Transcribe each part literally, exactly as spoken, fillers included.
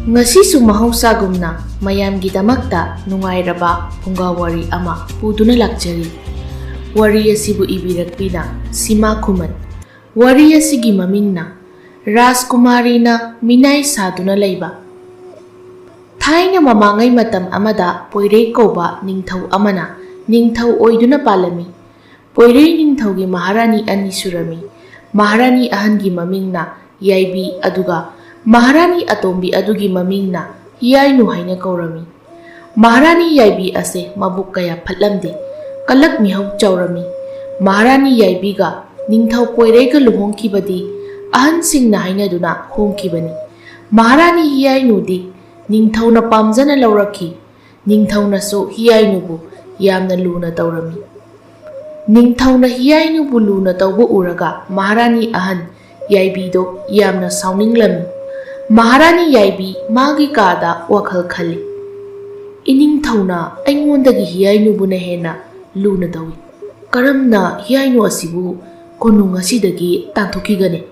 ꯉꯁꯤꯁꯨ ꯃꯍꯧꯁꯥꯒꯨꯝꯅ ꯃꯌꯥꯝꯒꯤꯗꯃꯛꯇ ꯅꯨꯡꯉꯥꯏꯔꯕ ꯐꯨꯡꯒꯥ ꯋꯥꯔꯤ ꯑꯃ ꯄꯨꯗꯨꯅ ꯂꯥꯛꯆꯔꯤ꯫ ꯋꯥꯔꯤ ꯑꯁꯤꯕꯨ ꯏꯕꯤꯔꯛꯄꯤꯅ ꯁꯤꯃꯥ ꯈꯨꯃꯟ꯫ ꯋꯥꯔꯤ ꯑꯁꯤꯒꯤ ꯃꯃꯤꯡꯅ ꯔꯥꯖꯀꯨꯃꯥꯔꯤꯅ ꯃꯤꯅꯥꯏ ꯁꯥꯗꯨꯅ ꯂꯩꯕ꯫ ꯊꯥꯏꯅ ꯃꯃꯥꯡꯉꯩ ꯃꯇꯝ ꯑꯃꯗ ꯄꯣꯏꯔꯩ ꯀꯧꯕ ꯅꯤꯡꯊꯧ ꯑꯃꯅ ꯅꯤꯡꯊꯧ ꯑꯣꯏꯗꯨꯅ ꯄꯥꯜꯂꯝꯃꯤ꯫ ꯄꯣꯏꯔꯩ ꯅꯤꯡꯊꯧꯒꯤ ꯃꯍꯥꯔꯥꯅꯤ ꯑꯅꯤ ꯁꯨꯔꯝꯃꯤ꯫ ꯃꯍꯥꯔꯥꯅꯤ ꯑꯍꯟꯒꯤ ꯃꯃꯤꯡꯅ ꯌꯥꯏꯕꯤ, ꯑꯗꯨꯒ ꯃꯍꯥꯔꯥꯅꯤ ꯑꯇꯣꯝꯕꯤ ꯑꯗꯨꯒꯤ ꯃꯃꯤꯡꯅ ꯍꯤꯌꯥꯏꯅꯨ ꯍꯥꯏꯅ ꯀꯧꯔꯝꯃꯤ꯫ ꯃꯍꯥꯔꯥꯅꯤ ꯌꯥꯏꯕꯤ ꯑꯁꯦ ꯃꯕꯨꯛ ꯀꯌꯥ ꯐꯠꯂꯝꯗꯦ, ꯀꯂꯛ ꯃꯤꯍꯧ ꯆꯥꯎꯔꯝꯃꯤ꯫ ꯃꯍꯥꯔꯥꯅꯤ ꯌꯥꯏꯕꯤꯒ ꯅꯤꯡꯊꯧ ꯄꯣꯏꯔꯩꯒ ꯂꯨꯍꯣꯡꯈꯤꯕꯗꯤ ꯑꯍꯟꯁꯤꯡꯅ ꯍꯥꯏꯅꯗꯨꯅ ꯍꯣꯡꯈꯤꯕꯅꯤ꯫ ꯃꯍꯥꯔꯥꯅꯤ ꯍꯤꯌꯥꯏꯅꯨꯗꯤ ꯅꯤꯡꯊꯧꯅ ꯄꯥꯝꯖꯅ ꯂꯧꯔꯛꯈꯤ꯫ ꯅꯤꯡꯊꯧꯅꯁꯨ ꯍꯤꯌꯥꯏꯅꯨꯕꯨ ꯌꯥꯝꯅ ꯂꯨꯅ ꯇꯧꯔꯝꯃꯤ꯫ ꯅꯤꯡꯊꯧꯅ ꯍꯤꯌꯥꯏꯅꯨꯕꯨ ꯂꯨꯅ ꯇꯧꯕ ꯎꯔꯒ ꯃꯍꯥꯔꯥꯅꯤ ꯑꯍꯟ ꯌꯥꯏꯕꯤꯗꯣ ꯌꯥꯝꯅ ꯁꯥꯎꯅꯤꯡꯂꯝꯃꯤ꯫ ꯃꯍꯥꯔꯥꯅꯤ ꯌꯥꯏꯕꯤ ꯃꯥꯒꯤ ꯀꯥꯗ ꯋꯥꯈꯜ ꯈꯜꯂꯤ꯫ "ꯏꯅꯤꯡꯊꯧꯅ ꯑꯩꯉꯣꯟꯗꯒꯤ ꯍꯤꯌꯥꯏꯅꯨꯕꯨꯅ ꯍꯦꯟꯅ ꯂꯨꯅ ꯇꯧꯏ꯫ ꯀꯔꯝꯅ ꯍꯤꯌꯥꯏꯅꯨ ꯑꯁꯤꯕꯨ ꯀꯣꯅꯨꯡ ꯑꯁꯤꯗꯒꯤ ꯇꯥꯟꯊꯣꯛꯈꯤꯒꯅꯤ?"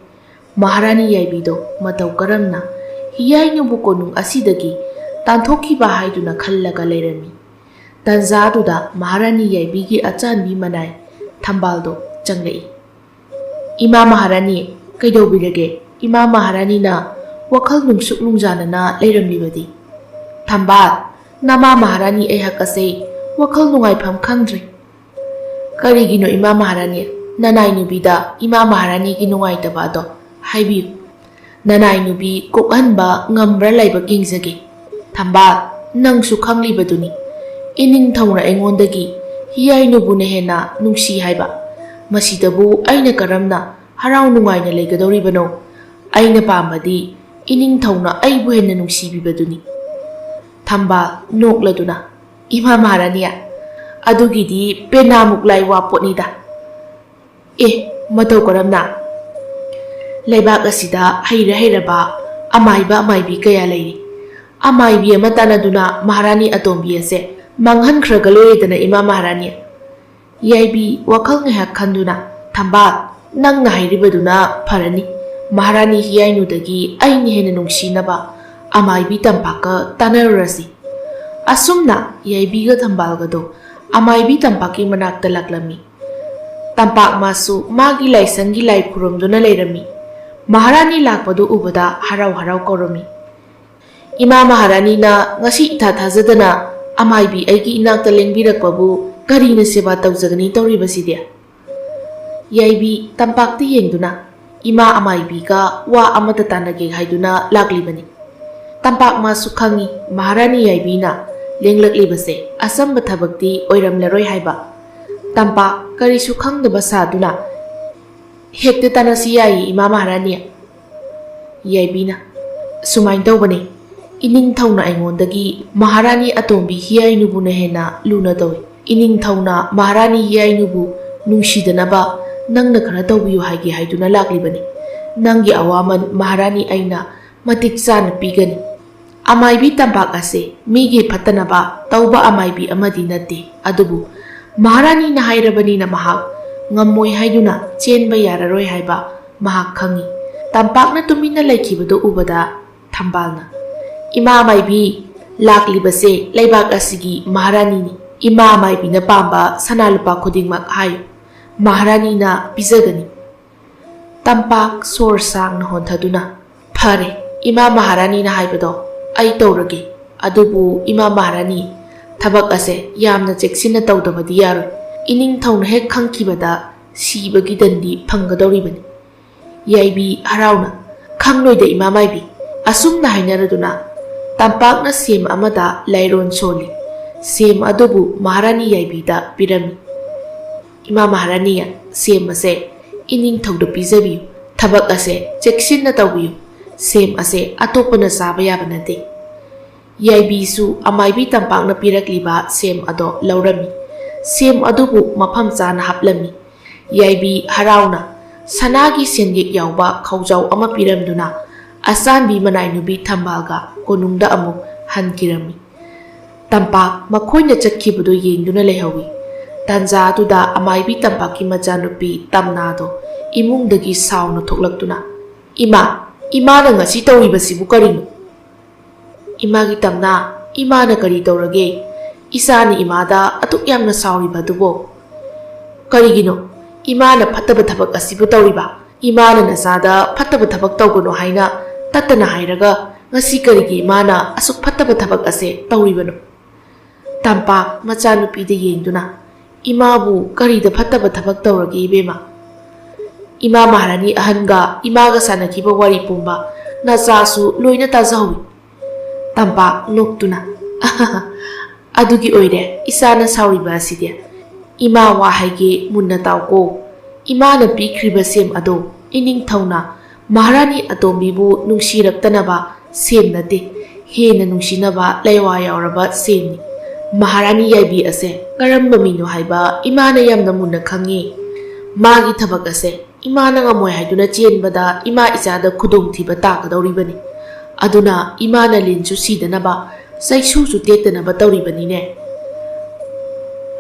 ꯃꯍꯥꯔꯥꯅꯤ ꯌꯥꯏꯕꯤꯗꯣ ꯃꯇꯧ ꯀꯔꯝꯅ ꯍꯤꯌꯥꯏꯅꯨꯕꯨ ꯀꯣꯅꯨꯡ ꯑꯁꯤꯗꯒꯤ ꯇꯥꯟꯊꯣꯛꯈꯤꯕ ꯍꯥꯏꯗꯨꯅ ꯈꯜꯂꯒ ꯂꯩꯔꯝꯃꯤ꯫ ꯇꯟꯖꯥꯗꯨꯗ ꯃꯍꯥꯔꯥꯅꯤ ꯌꯥꯏꯕꯤꯒꯤ ꯑꯆꯥꯟꯕꯤ ꯃꯅꯥꯏ ꯊꯝꯕꯥꯜꯗꯣ ꯆꯪꯂꯛꯏ꯫ "ꯏꯃꯥ ꯃꯍꯥꯔꯥꯅꯤ, ꯀꯩꯗꯧꯕꯤꯔꯒꯦ? ꯏꯃꯥ ꯃꯍꯥꯔꯥꯅꯤꯅ ꯋꯥꯈꯜ ꯅꯨꯡꯁꯨꯛ ꯅꯨꯡꯖꯥꯅꯅ ꯂꯩꯔꯝꯂꯤꯕꯗꯤ?" "ꯊꯝꯕꯥꯜ, ꯅꯃꯥ ꯃꯍꯥꯔꯥꯅꯤ ꯑꯩꯍꯥꯛ ꯑꯁꯦ ꯋꯥꯈꯜ ꯅꯨꯡꯉꯥꯏꯐꯝ ꯈꯪꯗ꯭ꯔꯦ꯫" "ꯀꯔꯤꯒꯤꯅꯣ ꯏꯃꯥ ꯃꯍꯥꯔꯥꯅꯤ? ꯅꯅꯥꯏ ꯅꯨꯄꯤꯗ ꯏꯃꯥ ꯃꯍꯥꯔꯥꯅꯤꯒꯤ ꯅꯨꯡꯉꯥꯏꯇꯕ ꯑꯗꯣ ꯍꯥꯏꯕꯤꯌꯨ꯫ ꯅꯅꯥꯏ ꯅꯨꯄꯤ ꯀꯣꯛꯍꯟꯕ ꯉꯝꯕ꯭ꯔꯥ ꯂꯥꯏꯕꯛ ꯌꯦꯡꯖꯒꯦ꯫" "ꯊꯝꯕꯥꯜ, ꯅꯪꯁꯨ ꯈꯪꯂꯤꯕꯗꯨꯅꯤ, ꯏꯅꯤꯡꯊꯧꯅ ꯑꯩꯉꯣꯟꯗꯒꯤ ꯍꯤꯌꯥꯏꯅꯨꯕꯨꯅ ꯍꯦꯟꯅ ꯅꯨꯡꯁꯤ ꯍꯥꯏꯕ꯫ ꯃꯁꯤꯗꯕꯨ ꯑꯩꯅ ꯀꯔꯝꯅ ꯍꯔꯥꯎ ꯅꯨꯡꯉꯥꯏꯅ ꯂꯩꯒꯗꯧꯔꯤꯕꯅꯣ? ꯑꯩꯅ ꯄꯥꯝꯕꯗꯤ ꯏꯅꯤꯡꯊꯧꯅ ꯑꯩꯕꯨ ꯍꯦꯟꯅ ꯅꯨꯡꯁꯤꯕꯤꯕꯗꯨꯅꯤ꯫" ꯊꯝꯕꯥꯜ, ꯅꯣꯛꯂꯗꯨꯅ, "ꯏꯃꯥ ꯃꯍꯥꯔꯥꯅꯤ, ꯑꯗꯨꯒꯤꯗꯤ ꯄꯦꯅꯥꯃꯨꯛ ꯂꯥꯏ ꯋꯥꯄꯣꯠꯅꯤꯗ꯫ ꯑꯦ, ꯃꯇꯧ ꯀꯔꯝꯅ? ꯂꯩꯕꯥꯛ ꯑꯁꯤꯗ ꯍꯩꯔ ꯍꯩꯔꯕ ꯑꯃꯥꯏꯕ ꯑꯃꯥꯏꯕꯤ ꯀꯌꯥ ꯂꯩꯔꯤ꯫ ꯑꯃꯥꯏꯕꯤ ꯑꯃ ꯇꯥꯟꯅꯗꯨꯅ ꯃꯍꯥꯔꯥꯅꯤ ꯑꯇꯣꯝꯕꯤ ꯑꯁꯦ ꯃꯥꯡꯍꯟꯈ꯭ꯔꯒ ꯂꯣꯏꯔꯦꯗꯅ, ꯏꯃꯥ ꯃꯍꯥꯔꯥꯅꯤ꯫" ꯌꯥꯏꯕꯤ ꯋꯥꯈꯜ ꯉꯥꯏꯍꯥꯛ ꯈꯟꯗꯨꯅ, "ꯊꯝꯕꯥꯜ, ꯅꯪꯅ ꯍꯥꯏꯔꯤꯕꯗꯨꯅ ꯐꯔꯅꯤ꯫ ꯃꯍꯥꯔꯥꯅꯤ ꯍꯤꯌꯥꯏꯅꯨꯗꯒꯤ ꯑꯩꯅ ꯍꯦꯟꯅ ꯅꯨꯡꯁꯤꯅꯕ ꯑꯃꯥꯏꯕꯤ ꯇꯝꯄꯥꯛꯀ ꯇꯥꯟꯅꯔꯨꯔꯁꯤ꯫ ꯑꯁꯨꯝꯅ ꯌꯥꯏꯕꯤꯒ ꯊꯝꯕꯥꯜꯒꯗꯣ ꯑꯃꯥꯏꯕꯤ ꯇꯝꯄꯥꯛꯀꯤ ꯃꯅꯥꯛꯇ ꯂꯥꯛꯂꯝꯃꯤ꯫ ꯇꯝꯄꯥꯛ ꯃꯥꯁꯨ ꯃꯥꯒꯤ ꯂꯥꯏꯁꯪꯒꯤ ꯂꯥꯏ ꯈꯨꯔꯨꯝꯗꯨꯅ ꯂꯩꯔꯝꯃꯤ꯫ ꯃꯍꯥꯔꯥꯅꯤ ꯂꯥꯛꯄꯗꯨ ꯎꯕꯗ ꯍꯔꯥꯎ ꯍꯔꯥꯎ ꯀꯧꯔꯝꯃꯤ꯫ "ꯏꯃꯥ ꯃꯍꯥꯔꯥꯅꯤꯅ ꯉꯁꯤ ꯏꯊꯥ ꯊꯥꯖꯗꯅ ꯑꯃꯥꯏꯕꯤ ꯑꯩꯒꯤ ꯏꯅꯥꯛꯇ ꯂꯦꯡꯕꯤꯔꯛꯄꯕꯨ ꯀꯔꯤꯅ ꯁꯦꯕꯥ ꯇꯧꯖꯒꯅꯤ ꯇꯧꯔꯤꯕꯁꯤꯗꯤ?" ꯌꯥꯏꯕꯤ ꯇꯝꯄꯥꯛꯇ ꯌꯦꯡꯗꯨꯅ ꯏꯃꯥ ꯑꯃꯥꯏꯕꯤꯒ ꯋꯥ ꯑꯃꯇ ꯇꯥꯟꯅꯒꯦ ꯍꯥꯏꯗꯨꯅ ꯂꯥꯛꯂꯤꯕꯅꯤ꯫ ꯇꯝꯄꯥꯛ ꯃꯥꯁꯨ ꯈꯪꯏ ꯃꯍꯥꯔꯥꯅꯤ ꯌꯥꯏꯕꯤꯅ ꯂꯦꯡꯂꯛꯂꯤꯕꯁꯦ ꯑꯆꯝꯕ ꯊꯕꯛꯇꯤ ꯑꯣꯏꯔꯝꯂꯔꯣꯏ ꯍꯥꯏꯕ꯫ ꯇꯝꯄꯥꯛ ꯀꯔꯤꯁꯨ ꯈꯪꯗꯕ ꯁꯥꯗꯨꯅ, "ꯍꯦꯛꯇ ꯇꯥꯟꯅꯁꯤ ꯌꯥꯏꯌꯦ, ꯏꯃꯥ ꯃꯍꯥꯔꯥꯅꯤ꯫" ꯌꯥꯏꯕꯤꯅ, "ꯁꯨꯃꯥꯏꯅ ꯇꯧꯕꯅꯦ, ꯏꯅꯤꯡꯊꯧꯅ ꯑꯩꯉꯣꯟꯗꯒꯤ ꯃꯍꯥꯔꯥꯅꯤ ꯑꯇꯣꯝꯕꯤ ꯍꯤꯌꯥꯏꯅꯨꯕꯨꯅ ꯍꯦꯟꯅ ꯂꯨꯅ ꯇꯧꯏ꯫ ꯏꯅꯤꯡꯊꯧꯅ ꯃꯍꯥꯔꯥꯅꯤ ꯍꯤꯌꯥꯏꯅꯨꯕꯨ ꯅꯨꯡꯁꯤꯗꯅꯕ ꯅꯪꯅ ꯈꯔ ꯇꯧꯕꯤꯌꯨ ꯍꯥꯏꯒꯦ ꯍꯥꯏꯗꯨꯅ ꯂꯥꯛꯂꯤꯕꯅꯤ꯫ ꯅꯪꯒꯤ ꯑꯋꯥꯃꯟ ꯃꯍꯥꯔꯥꯅꯤ ꯑꯩꯅ ꯃꯇꯤꯛ ꯆꯥꯅ ꯄꯤꯒꯅꯤ꯫ ꯑꯃꯥꯏꯕꯤ ꯇꯝꯄꯥꯛ ꯑꯁꯦ ꯃꯤꯒꯤ ꯐꯠꯇꯅꯕ ꯇꯧꯕ ꯑꯃꯥꯏꯕꯤ ꯑꯃꯗꯤ ꯅꯠꯇꯦ, ꯑꯗꯨꯕꯨ ꯃꯍꯥꯔꯥꯅꯤꯅ ꯍꯥꯏꯔꯕꯅꯤꯅ ꯃꯍꯥꯛ ꯉꯝꯃꯣꯏ ꯍꯥꯏꯗꯨꯅ ꯆꯦꯟꯕ ꯌꯥꯔꯔꯣꯏ ꯍꯥꯏꯕ ꯃꯍꯥꯛ ꯈꯪꯏ꯫" ꯇꯝꯄꯥꯛꯅ ꯇꯨꯃꯤꯟꯅ ꯂꯩꯈꯤꯕꯗꯨ ꯎꯕꯗ ꯊꯝꯕꯥꯜꯅ, "ꯏꯃꯥ ꯃꯥꯏꯕꯤ, ꯂꯥꯛꯂꯤꯕꯁꯦ ꯂꯩꯕꯥꯛ ꯑꯁꯤꯒꯤ ꯃꯍꯥꯔꯥꯅꯤꯅꯤ꯫ ꯏꯃꯥ ꯃꯥꯏꯕꯤꯅ ꯄꯥꯝꯕ ꯁꯅꯥ ꯂꯨꯄꯥ ꯈꯨꯗꯤꯡꯃꯛ ꯍꯥꯏꯌꯨ, ꯃꯍꯥꯔꯥꯅꯤꯅ ꯄꯤꯖꯒꯅꯤ꯫" ꯇꯝꯄꯥꯛ ꯁꯣꯔ ꯁꯥꯡꯅ ꯍꯣꯟꯊꯗꯨꯅ, "ꯐꯔꯦ, ꯏꯃꯥ ꯃꯍꯥꯔꯥꯅꯤꯅ ꯍꯥꯏꯕꯗꯣ ꯑꯩ ꯇꯧꯔꯒꯦ꯫ ꯑꯗꯨꯕꯨ ꯏꯃꯥ ꯃꯍꯥꯔꯥꯅꯤ, ꯊꯕꯛ ꯑꯁꯦ ꯌꯥꯝꯅ ꯆꯦꯛꯁꯤꯟꯅ ꯇꯧꯗꯕꯗꯤ ꯌꯥꯔꯣꯏ꯫ ꯏꯅꯤꯡꯊꯧꯅ ꯍꯦꯛ ꯈꯪꯈꯤꯕꯗ ꯁꯤꯕꯒꯤ ꯗꯟꯗꯤ ꯐꯪꯒꯗꯧꯔꯤꯕꯅꯤ꯫" ꯌꯥꯏꯕꯤ ꯍꯔꯥꯎꯅ, "ꯈꯪꯂꯣꯏꯗ ꯏꯃꯥ ꯃꯥꯏꯕꯤ꯫" ꯑꯁꯨꯝꯅ ꯍꯥꯏꯅꯔꯗꯨꯅ ꯇꯝꯄꯥꯛꯅ ꯁꯦꯝ ꯑꯃꯗ ꯂꯥꯏꯔꯣꯟ ꯁꯣꯜꯂꯤ꯫ ꯁꯦꯝ ꯑꯗꯨꯕꯨ ꯃꯍꯥꯔꯥꯅꯤ ꯌꯥꯏꯕꯤꯗ ꯄꯤꯔꯝꯃꯤ꯫ "ꯏꯃꯥ ꯃꯍꯥꯔꯥꯅꯤ, ꯁꯦꯝ ꯑꯁꯦ ꯏꯅꯤꯡꯊꯧꯗ ꯄꯤꯖꯕꯤꯌꯨ꯫ ꯊꯕꯛ ꯑꯁꯦ ꯆꯦꯛꯁꯤꯟꯅ ꯇꯧꯕꯤꯌꯨ꯫ ꯁꯦꯝ ꯑꯁꯦ ꯑꯇꯣꯞꯄꯅ ꯆꯥꯕ ꯌꯥꯕ ꯅꯠꯇꯦ꯫" ꯌꯥꯏꯕꯤꯁꯨ ꯑꯃꯥꯏꯕꯤ ꯇꯝꯄꯥꯛꯅ ꯄꯤꯔꯛꯂꯤꯕ ꯁꯦꯝ ꯑꯗꯣ ꯂꯧꯔꯝꯃꯤ꯫ ꯁꯦꯝ ꯑꯗꯨꯕꯨ ꯃꯐꯝ ꯆꯥꯅ ꯍꯥꯞꯂꯝꯃꯤ꯫ ꯌꯥꯏꯕꯤ ꯍꯔꯥꯎꯅ ꯁꯅꯥꯒꯤ ꯁꯦꯟꯌꯦꯛ ꯌꯥꯎꯕ ꯈꯧꯖꯥꯎ ꯑꯃ ꯄꯤꯔꯝꯗꯨꯅ ꯑꯆꯥꯟꯕꯤ ꯃꯅꯥꯏ ꯅꯨꯄꯤ ꯊꯝꯕꯥꯜꯒ ꯀꯣꯅꯨꯡꯗ ꯑꯃꯨꯛ ꯍꯟꯈꯤꯔꯝꯃꯤ꯫ ꯇꯝꯄꯥꯛ ꯃꯈꯣꯏꯅ ꯆꯠꯈꯤꯕꯗꯨ ꯌꯦꯡꯗꯨꯅ ꯂꯩꯍꯧꯏ꯫ ꯇꯥꯟꯖꯥ ꯑꯗꯨꯗ ꯑꯃꯥꯏꯕꯤ ꯇꯝꯄꯥꯛꯀꯤ ꯃꯆꯥꯅꯨꯄꯤ ꯇꯝꯅꯥꯗꯣ ꯏꯃꯨꯡꯗꯒꯤ ꯁꯥꯎꯅ ꯊꯣꯛꯂꯛꯇꯨꯅ, "ꯏꯃꯥ, ꯏꯃꯥꯅ ꯉꯁꯤ ꯇꯧꯔꯤꯕꯁꯤꯕꯨ ꯀꯔꯤꯅꯣ?" "ꯏꯃꯥꯒꯤ ꯇꯝꯅ, ꯏꯃꯥꯅ ꯀꯔꯤ ꯇꯧꯔꯒꯦ? ꯏꯆꯥꯅ ꯏꯃꯥꯗ ꯑꯗꯨꯛ ꯌꯥꯝꯅ ꯁꯥꯎꯔꯤꯕ ꯑꯗꯨꯕꯨ? ꯀꯔꯤꯒꯤꯅꯣ ꯏꯃꯥꯅ ꯐꯠꯇꯕ ꯊꯕꯛ ꯑꯁꯤꯕꯨ ꯇꯧꯔꯤꯕ? ꯏꯃꯥꯅ ꯅꯆꯥꯗ ꯐꯠꯇꯕ ꯊꯕꯛ ꯇꯧꯒꯅꯨ ꯍꯥꯏꯅ ꯇꯠꯇꯅ ꯍꯥꯏꯔꯒ ꯉꯁꯤ ꯀꯔꯤꯒꯤ ꯏꯃꯥꯅ ꯑꯁꯨꯛ ꯐꯠꯇꯕ ꯊꯕꯛ ꯑꯁꯦ ꯇꯧꯔꯤꯕꯅꯣ?" ꯇꯝꯄꯥꯛ ꯃꯆꯥꯅꯨꯄꯤꯗ ꯌꯦꯡꯗꯨꯅ, "ꯏꯃꯥꯕꯨ ꯀꯔꯤꯗ ꯐꯠꯇꯕ ꯊꯕꯛ ꯇꯧꯔꯒꯦ ꯏꯕꯦꯝꯃ?" ꯏꯃꯥ ꯃꯍꯥꯔꯥꯅꯤ ꯑꯍꯟꯒ ꯏꯃꯥꯒ ꯁꯥꯟꯅꯈꯤꯕ ꯋꯥꯔꯤ ꯄꯨꯝꯕ ꯅꯆꯥꯁꯨ ꯂꯣꯏꯅ ꯇꯥꯖꯍꯧꯏ꯫ ꯇꯝꯄꯥꯛ ꯅꯣꯛꯇꯨꯅ, "ꯑꯗꯨꯒꯤ ꯑꯣꯏꯔꯦ ꯏꯆꯥꯅ ꯁꯥꯎꯔꯤꯕ ꯑꯁꯤꯗꯤ꯫ ꯏꯃꯥ ꯋꯥ ꯍꯥꯏꯒꯦ ꯃꯨꯟꯅ ꯇꯥꯎꯀꯣ꯫ ꯏꯃꯥꯅ ꯄꯤꯈ꯭ꯔꯤꯕ ꯁꯦꯝ ꯑꯗꯣ ꯏꯅꯤꯡꯊꯧꯅ ꯃꯍꯥꯔꯥꯅꯤ ꯑꯇꯣꯝꯕꯤꯕꯨ ꯅꯨꯡꯁꯤꯔꯛꯇꯅꯕ ꯁꯦꯝ ꯅꯠꯇꯦ, ꯍꯦꯟꯅ ꯅꯨꯡꯁꯤꯅꯕ ꯂꯩꯋꯥ ꯌꯥꯎꯔꯕ ꯁꯦꯝꯅꯤ꯫ ꯃꯍꯥꯔꯥꯅꯤ ꯌꯥꯏꯕꯤ ꯑꯁꯦ ꯀꯔꯝꯕ ꯃꯤꯅꯣ ꯍꯥꯏꯕ ꯏꯃꯥꯅ ꯌꯥꯝꯅ ꯃꯨꯟꯅ ꯈꯪꯉꯤ꯫ ꯃꯥꯒꯤ ꯊꯕꯛ ꯑꯁꯦ ꯏꯃꯥꯅ ꯉꯝꯃꯣꯏ ꯍꯥꯏꯗꯨꯅ ꯆꯦꯟꯕꯗ ꯏꯃꯥ ꯏꯆꯥꯗ ꯈꯨꯗꯣꯡꯊꯤꯕ ꯇꯥꯒꯗꯧꯔꯤꯕꯅꯤ꯫ ꯑꯗꯨꯅ ꯏꯃꯥꯅ ꯂꯤꯟꯁꯨ ꯁꯤꯗꯅꯕ, ꯆꯩꯁꯨꯁꯨ ꯇꯦꯛꯇꯅꯕ ꯇꯧꯔꯤꯕꯅꯤꯅꯦ꯫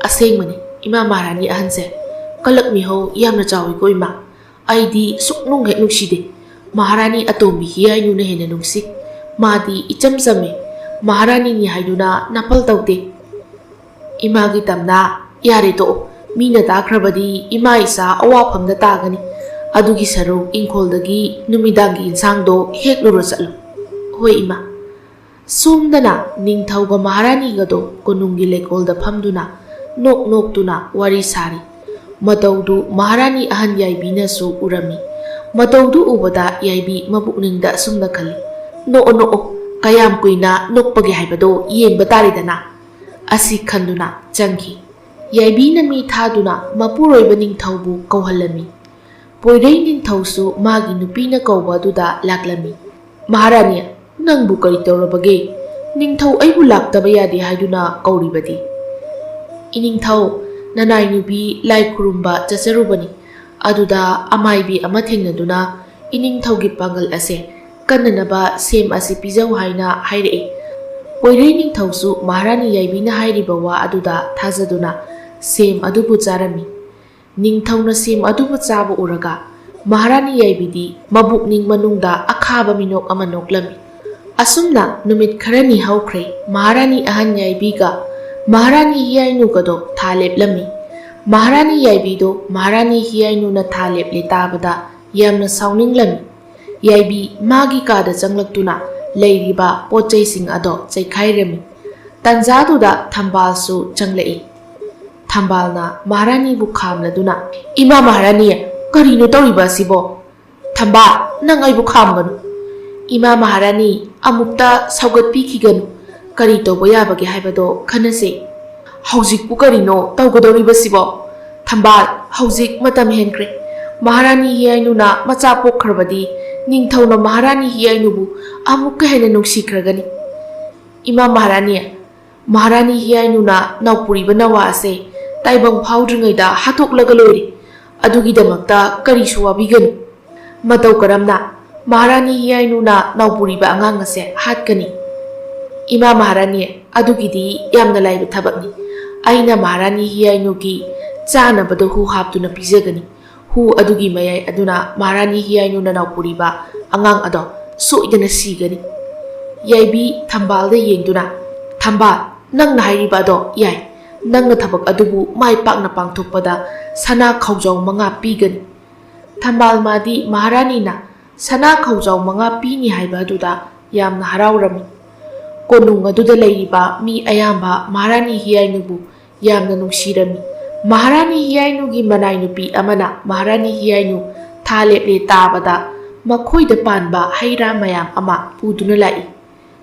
ꯑꯁꯦꯡꯕꯅꯤ, ꯏꯃꯥ ꯃꯍꯥꯔꯥꯅꯤ ꯑꯍꯟꯁꯦ ꯀꯂꯛ ꯃꯤꯍꯧ ꯌꯥꯝꯅ ꯆꯥꯎꯏꯀꯣ ꯏꯃꯥ꯫ ꯑꯩꯗꯤ ꯁꯨꯛꯅꯨꯡ ꯍꯦꯛ ꯅꯨꯡꯁꯤꯗꯦ꯫ ꯃꯍꯥꯔꯥꯅꯤ ꯑꯇꯣꯝꯕꯤ ꯍꯤꯌꯥꯏꯅꯨꯅ ꯍꯦꯟꯅ ꯅꯨꯡꯁꯤ꯫ ꯃꯥꯗꯤ ꯏꯆꯝ ꯆꯝꯃꯦ꯫ ꯃꯍꯥꯔꯥꯅꯤꯅꯤ ꯍꯥꯏꯗꯨꯅ ꯅꯥꯄꯜ ꯇꯧꯗꯦ꯫ ꯏꯃꯥꯒꯤ ꯇꯝꯅ, ꯌꯥꯔꯦ ꯇꯣꯛꯑꯣ꯫ ꯃꯤꯅ ꯇꯥꯈ꯭ꯔꯕꯗꯤ ꯏꯃꯥ ꯏꯆꯥ ꯑꯋꯥꯐꯝꯗ ꯇꯥꯒꯅꯤ꯫ ꯑꯗꯨꯒꯤ ꯁꯔꯨꯛ ꯏꯪꯈꯣꯜꯗꯒꯤ ꯅꯨꯃꯤꯗꯥꯡꯒꯤ ꯏꯟꯁꯥꯡꯗꯣ ꯍꯦꯛꯂꯨꯔꯣ ꯆꯠꯂꯣ꯫ ꯍꯣꯏ ꯏꯃꯥ꯫ ꯁꯣꯝꯗꯅ ꯅꯤꯡꯊꯧꯒ ꯃꯍꯥꯔꯥꯅꯤꯒꯗꯣ ꯀꯣꯅꯨꯡꯒꯤ ꯂꯩꯀꯣꯜꯗ ꯐꯝꯗꯨꯅ ꯅꯣꯛ ꯅꯣꯛꯇꯨꯅ ꯋꯥꯔꯤ ꯁꯥꯔꯤ꯫ ꯃꯇꯧꯗꯨ ꯃꯍꯥꯔꯥꯅꯤ ꯑꯍꯟ ꯌꯥꯏꯕꯤꯅꯁꯨ ꯎꯔꯝꯃꯤ꯫ ꯃꯇꯧꯗꯨ ꯎꯕꯗ ꯌꯥꯏꯕꯤ ꯃꯕꯨꯛꯅꯤꯡꯗ ꯑꯁꯨꯝꯅ ꯈꯜꯂꯤ, "ꯅꯣꯛꯑꯣ ꯅꯣꯛꯑꯣ, ꯀꯌꯥꯝ ꯀꯨꯏꯅ ꯅꯣꯛꯄꯒꯦ ꯍꯥꯏꯕꯗꯣ ꯌꯦꯡꯕ ꯇꯥꯔꯦꯗꯅ"꯫ ꯑꯁꯤ ꯈꯟꯗꯨꯅ ꯆꯪꯈꯤ꯫ ꯌꯥꯏꯕꯤꯅ ꯃꯤ ꯊꯥꯗꯨꯅ ꯃꯄꯨꯔꯣꯏꯕ ꯅꯤꯡꯊꯧꯕꯨ ꯀꯧꯍꯜꯂꯝꯃꯤ꯫ ꯄꯣꯏꯔꯩ ꯅꯤꯡꯊꯧꯁꯨ ꯃꯥꯒꯤ ꯅꯨꯄꯤꯅ ꯀꯧꯕ ꯑꯗꯨꯗ ꯂꯥꯛꯂꯝꯃꯤ꯫ "ꯃꯍꯥꯔꯥꯅꯤ, ꯅꯪꯕꯨ ꯀꯔꯤ ꯇꯧꯔꯕꯒꯦ? ꯅꯤꯡꯊꯧ ꯑꯩꯕꯨ ꯂꯥꯛꯇꯕ ꯌꯥꯗꯦ ꯍꯥꯏꯗꯨꯅ ꯀꯧꯔꯤꯕꯗꯤ?" "ꯏꯅꯤꯡꯊꯧ, ꯅꯅꯥꯏ ꯅꯨꯄꯤ ꯂꯥꯏ ꯈꯨꯔꯨꯝꯕ ꯆꯠꯆꯔꯨꯕꯅꯤ꯫ ꯑꯗꯨꯗ ꯑꯃꯥꯏꯕꯤ ꯑꯃ ꯊꯦꯡꯅꯗꯨꯅ ꯏꯅꯤꯡꯊꯧꯒꯤ ꯄꯥꯡꯒꯜ ꯑꯁꯦ ꯀꯟꯅꯅꯕ ꯁꯦꯝ ꯑꯁꯤ ꯄꯤꯖꯧ ꯍꯥꯏꯅ ꯍꯥꯏꯔꯛꯏ"꯫ ꯄꯣꯏꯔꯩ ꯅꯤꯡꯊꯧꯁꯨ ꯃꯍꯥꯔꯥꯅꯤ ꯌꯥꯏꯕꯤꯅ ꯍꯥꯏꯔꯤꯕ ꯋꯥ ꯑꯗꯨꯗ ꯊꯥꯖꯗꯨꯅ ꯁꯦꯝ ꯑꯗꯨꯕꯨ ꯆꯥꯔꯝꯃꯤ꯫ ꯅꯤꯡꯊꯧꯅ ꯁꯦꯝ ꯑꯗꯨꯕꯨ ꯆꯥꯕ ꯎꯔꯒ ꯃꯍꯥꯔꯥꯅꯤ ꯌꯥꯏꯕꯤꯗꯤ ꯃꯕꯨꯛꯅꯤꯡ ꯃꯅꯨꯡꯗ ꯑꯈꯥꯕ ꯃꯤꯅꯣꯛ ꯑꯃ ꯅꯣꯛꯂꯝꯃꯤ꯫ ꯑꯁꯨꯝꯅ ꯅꯨꯃꯤꯠ ꯈꯔꯅꯤ ꯍꯧꯈ꯭ꯔꯦ꯫ ꯃꯍꯥꯔꯥꯅꯤ ꯑꯍꯟ ꯌꯥꯏꯕꯤꯒ ꯃꯍꯥꯔꯥꯅꯤ ꯍꯤꯌꯥꯏꯅꯨꯒꯗꯣ ꯊꯥ ꯂꯦꯞꯂꯝꯃꯤ꯫ ꯃꯍꯥꯔꯥꯅꯤ ꯌꯥꯏꯕꯤꯗꯣ ꯃꯍꯥꯔꯥꯅꯤ ꯍꯤꯌꯥꯏꯅꯨꯅ ꯊꯥ ꯂꯦꯞꯂꯦ ꯇꯥꯕꯗ ꯌꯥꯝꯅ ꯁꯥꯎꯅꯤꯡꯂꯝꯃꯤ꯫ ꯌꯥꯏꯕꯤ ꯃꯥꯒꯤ ꯀꯥꯗ ꯆꯪꯂꯛꯇꯨꯅ ꯂꯩꯔꯤꯕ ꯄꯣꯠ ꯆꯩꯁꯤꯡ ꯑꯗꯣ ꯆꯩꯈꯥꯏꯔꯝꯃꯤ꯫ ꯇꯟꯖꯥꯗꯨꯗ ꯊꯝꯕꯥꯜꯁꯨ ꯆꯪꯂꯛꯏ꯫ ꯊꯝꯕꯥꯜꯅ ꯃꯍꯥꯔꯥꯅꯤꯕꯨ ꯈꯥꯝꯂꯗꯨꯅ, "ꯏꯃꯥ ꯃꯍꯥꯔꯥꯅꯤ, ꯀꯔꯤꯅꯣ ꯇꯧꯔꯤꯕ ꯑꯁꯤꯕꯣ? ꯊꯝꯕꯥꯜ, ꯅꯪ ꯑꯩꯕꯨ ꯈꯥꯝꯒꯅꯨ꯫ ꯏꯃꯥ ꯃꯍꯥꯔꯥꯅꯤ, ꯑꯃꯨꯛꯇ ꯁꯧꯒꯠꯄꯤꯈꯤꯒꯅꯨ꯫ ꯀꯔꯤ ꯇꯧꯕ ꯌꯥꯕꯒꯦ ꯍꯥꯏꯕꯗꯣ ꯈꯟꯅꯁꯦ꯫ ꯍꯧꯖꯤꯛꯄꯨ ꯀꯔꯤꯅꯣ ꯇꯧꯒꯗꯧꯔꯤꯕꯁꯤꯕꯣ? ꯊꯝꯕꯥꯜ, ꯍꯧꯖꯤꯛ ꯃꯇꯝ ꯍꯦꯟꯈ꯭ꯔꯦ꯫ ꯃꯍꯥꯔꯥꯅꯤ ꯍꯤꯌꯥꯏꯅꯨꯅ ꯃꯆꯥ ꯄꯣꯛꯈ꯭ꯔꯕꯗꯤ ꯅꯤꯡꯊꯧꯅ ꯃꯍꯥꯔꯥꯅꯤ ꯍꯤꯌꯥꯏꯅꯨꯕꯨ ꯑꯃꯨꯛꯀ ꯍꯦꯟꯅ ꯅꯨꯡꯁꯤꯈ꯭ꯔꯒꯅꯤ꯫ ꯏꯃꯥ ꯃꯍꯥꯔꯥꯅꯤ, ꯃꯍꯥꯔꯥꯅꯤ ꯍꯤꯌꯥꯏꯅꯨꯅ ꯅꯥꯎꯄꯨꯔꯤꯕ ꯅꯋꯥ ꯑꯁꯦ ꯇꯥꯏꯕꯪ ꯐꯥꯎꯗ꯭ꯔꯤꯉꯩꯗ ꯍꯥꯠꯇꯣꯛꯂꯒ ꯂꯣꯏꯔꯦ꯫ ꯑꯗꯨꯒꯤꯗꯃꯛꯇ ꯀꯔꯤꯁꯨ ꯋꯥꯕꯤꯒꯅꯨ꯫ ꯃꯇꯧ ꯀꯔꯝꯅ ꯃꯍꯥꯔꯥꯅꯤ ꯍꯤꯌꯥꯏꯅꯨꯅ ꯅꯥꯎꯄꯨꯔꯤꯕ ꯑꯉꯥꯡ ꯑꯁꯦ ꯍꯥꯠꯀꯅꯤ?" "ꯏꯃꯥ ꯃꯍꯥꯔꯥꯅꯤ, ꯑꯗꯨꯒꯤꯗꯤ ꯌꯥꯝꯅ ꯂꯥꯏꯕ ꯊꯕꯛꯅꯤ꯫ ꯑꯩꯅ ꯃꯍꯥꯔꯥꯅꯤ ꯍꯤꯌꯥꯏꯅꯨꯒꯤ ꯆꯥꯅꯕꯗ ꯍꯨ ꯍꯥꯞꯇꯨꯅ ꯄꯤꯖꯒꯅꯤ꯫ ꯍꯨ ꯑꯗꯨꯒꯤ ꯃꯌꯥꯏ ꯑꯗꯨꯅ ꯃꯍꯥꯔꯥꯅꯤ ꯍꯤꯌꯥꯏꯅꯨꯅ ꯅꯥꯎꯄꯨꯔꯤꯕ ꯑꯉꯥꯡ ꯑꯗꯣ ꯁꯣꯏꯗꯅ ꯁꯤꯒꯅꯤ꯫" ꯌꯥꯏꯕꯤ ꯊꯝꯕꯥꯜꯗ ꯌꯦꯡꯗꯨꯅ, "ꯊꯝꯕꯥꯜ, ꯅꯪꯅ ꯍꯥꯏꯔꯤꯕ ꯑꯗꯣ ꯌꯥꯏ꯫ ꯅꯪꯅ ꯊꯕꯛ ꯑꯗꯨꯕꯨ ꯃꯥꯏ ꯄꯥꯛꯅ ꯄꯥꯡꯊꯣꯛꯄꯗ ꯁꯅꯥ ꯈꯧꯖꯥꯎ ꯃꯉꯥ ꯄꯤꯒꯅꯤ꯫" ꯊꯝꯕꯥꯜ ꯃꯥꯗꯤ ꯃꯍꯥꯔꯥꯅꯤꯅ ꯁꯅꯥ ꯈꯧꯖꯥꯎ ꯃꯉꯥ ꯄꯤꯅꯤ ꯍꯥꯏꯕ ꯑꯗꯨꯗ ꯌꯥꯝꯅ ꯍꯔꯥꯎꯔꯝꯃꯤ꯫ ꯀꯣꯅꯨꯡ ꯑꯗꯨꯗ ꯂꯩꯔꯤꯕ ꯃꯤ ꯑꯌꯥꯝꯕ ꯃꯍꯥꯔꯥꯅꯤ ꯍꯤꯌꯥꯏꯅꯨꯕꯨ ꯌꯥꯝꯅ ꯅꯨꯡꯁꯤꯔꯝꯃꯤ꯫ ꯃꯍꯥꯔꯥꯅꯤ ꯍꯤꯌꯥꯏꯅꯨꯒꯤ ꯃꯅꯥꯏ ꯅꯨꯄꯤ ꯑꯃꯅ ꯃꯍꯥꯔꯥꯅꯤ ꯍꯤꯌꯥꯏꯅꯨ ꯊꯥ ꯂꯦꯞꯂꯦ ꯇꯥꯕꯗ ꯃꯈꯣꯏꯗ ꯄꯥꯟꯕ ꯍꯩ ꯔꯥ ꯃꯌꯥꯝ ꯑꯃ ꯄꯨꯗꯨꯅ ꯂꯥꯛꯏ꯫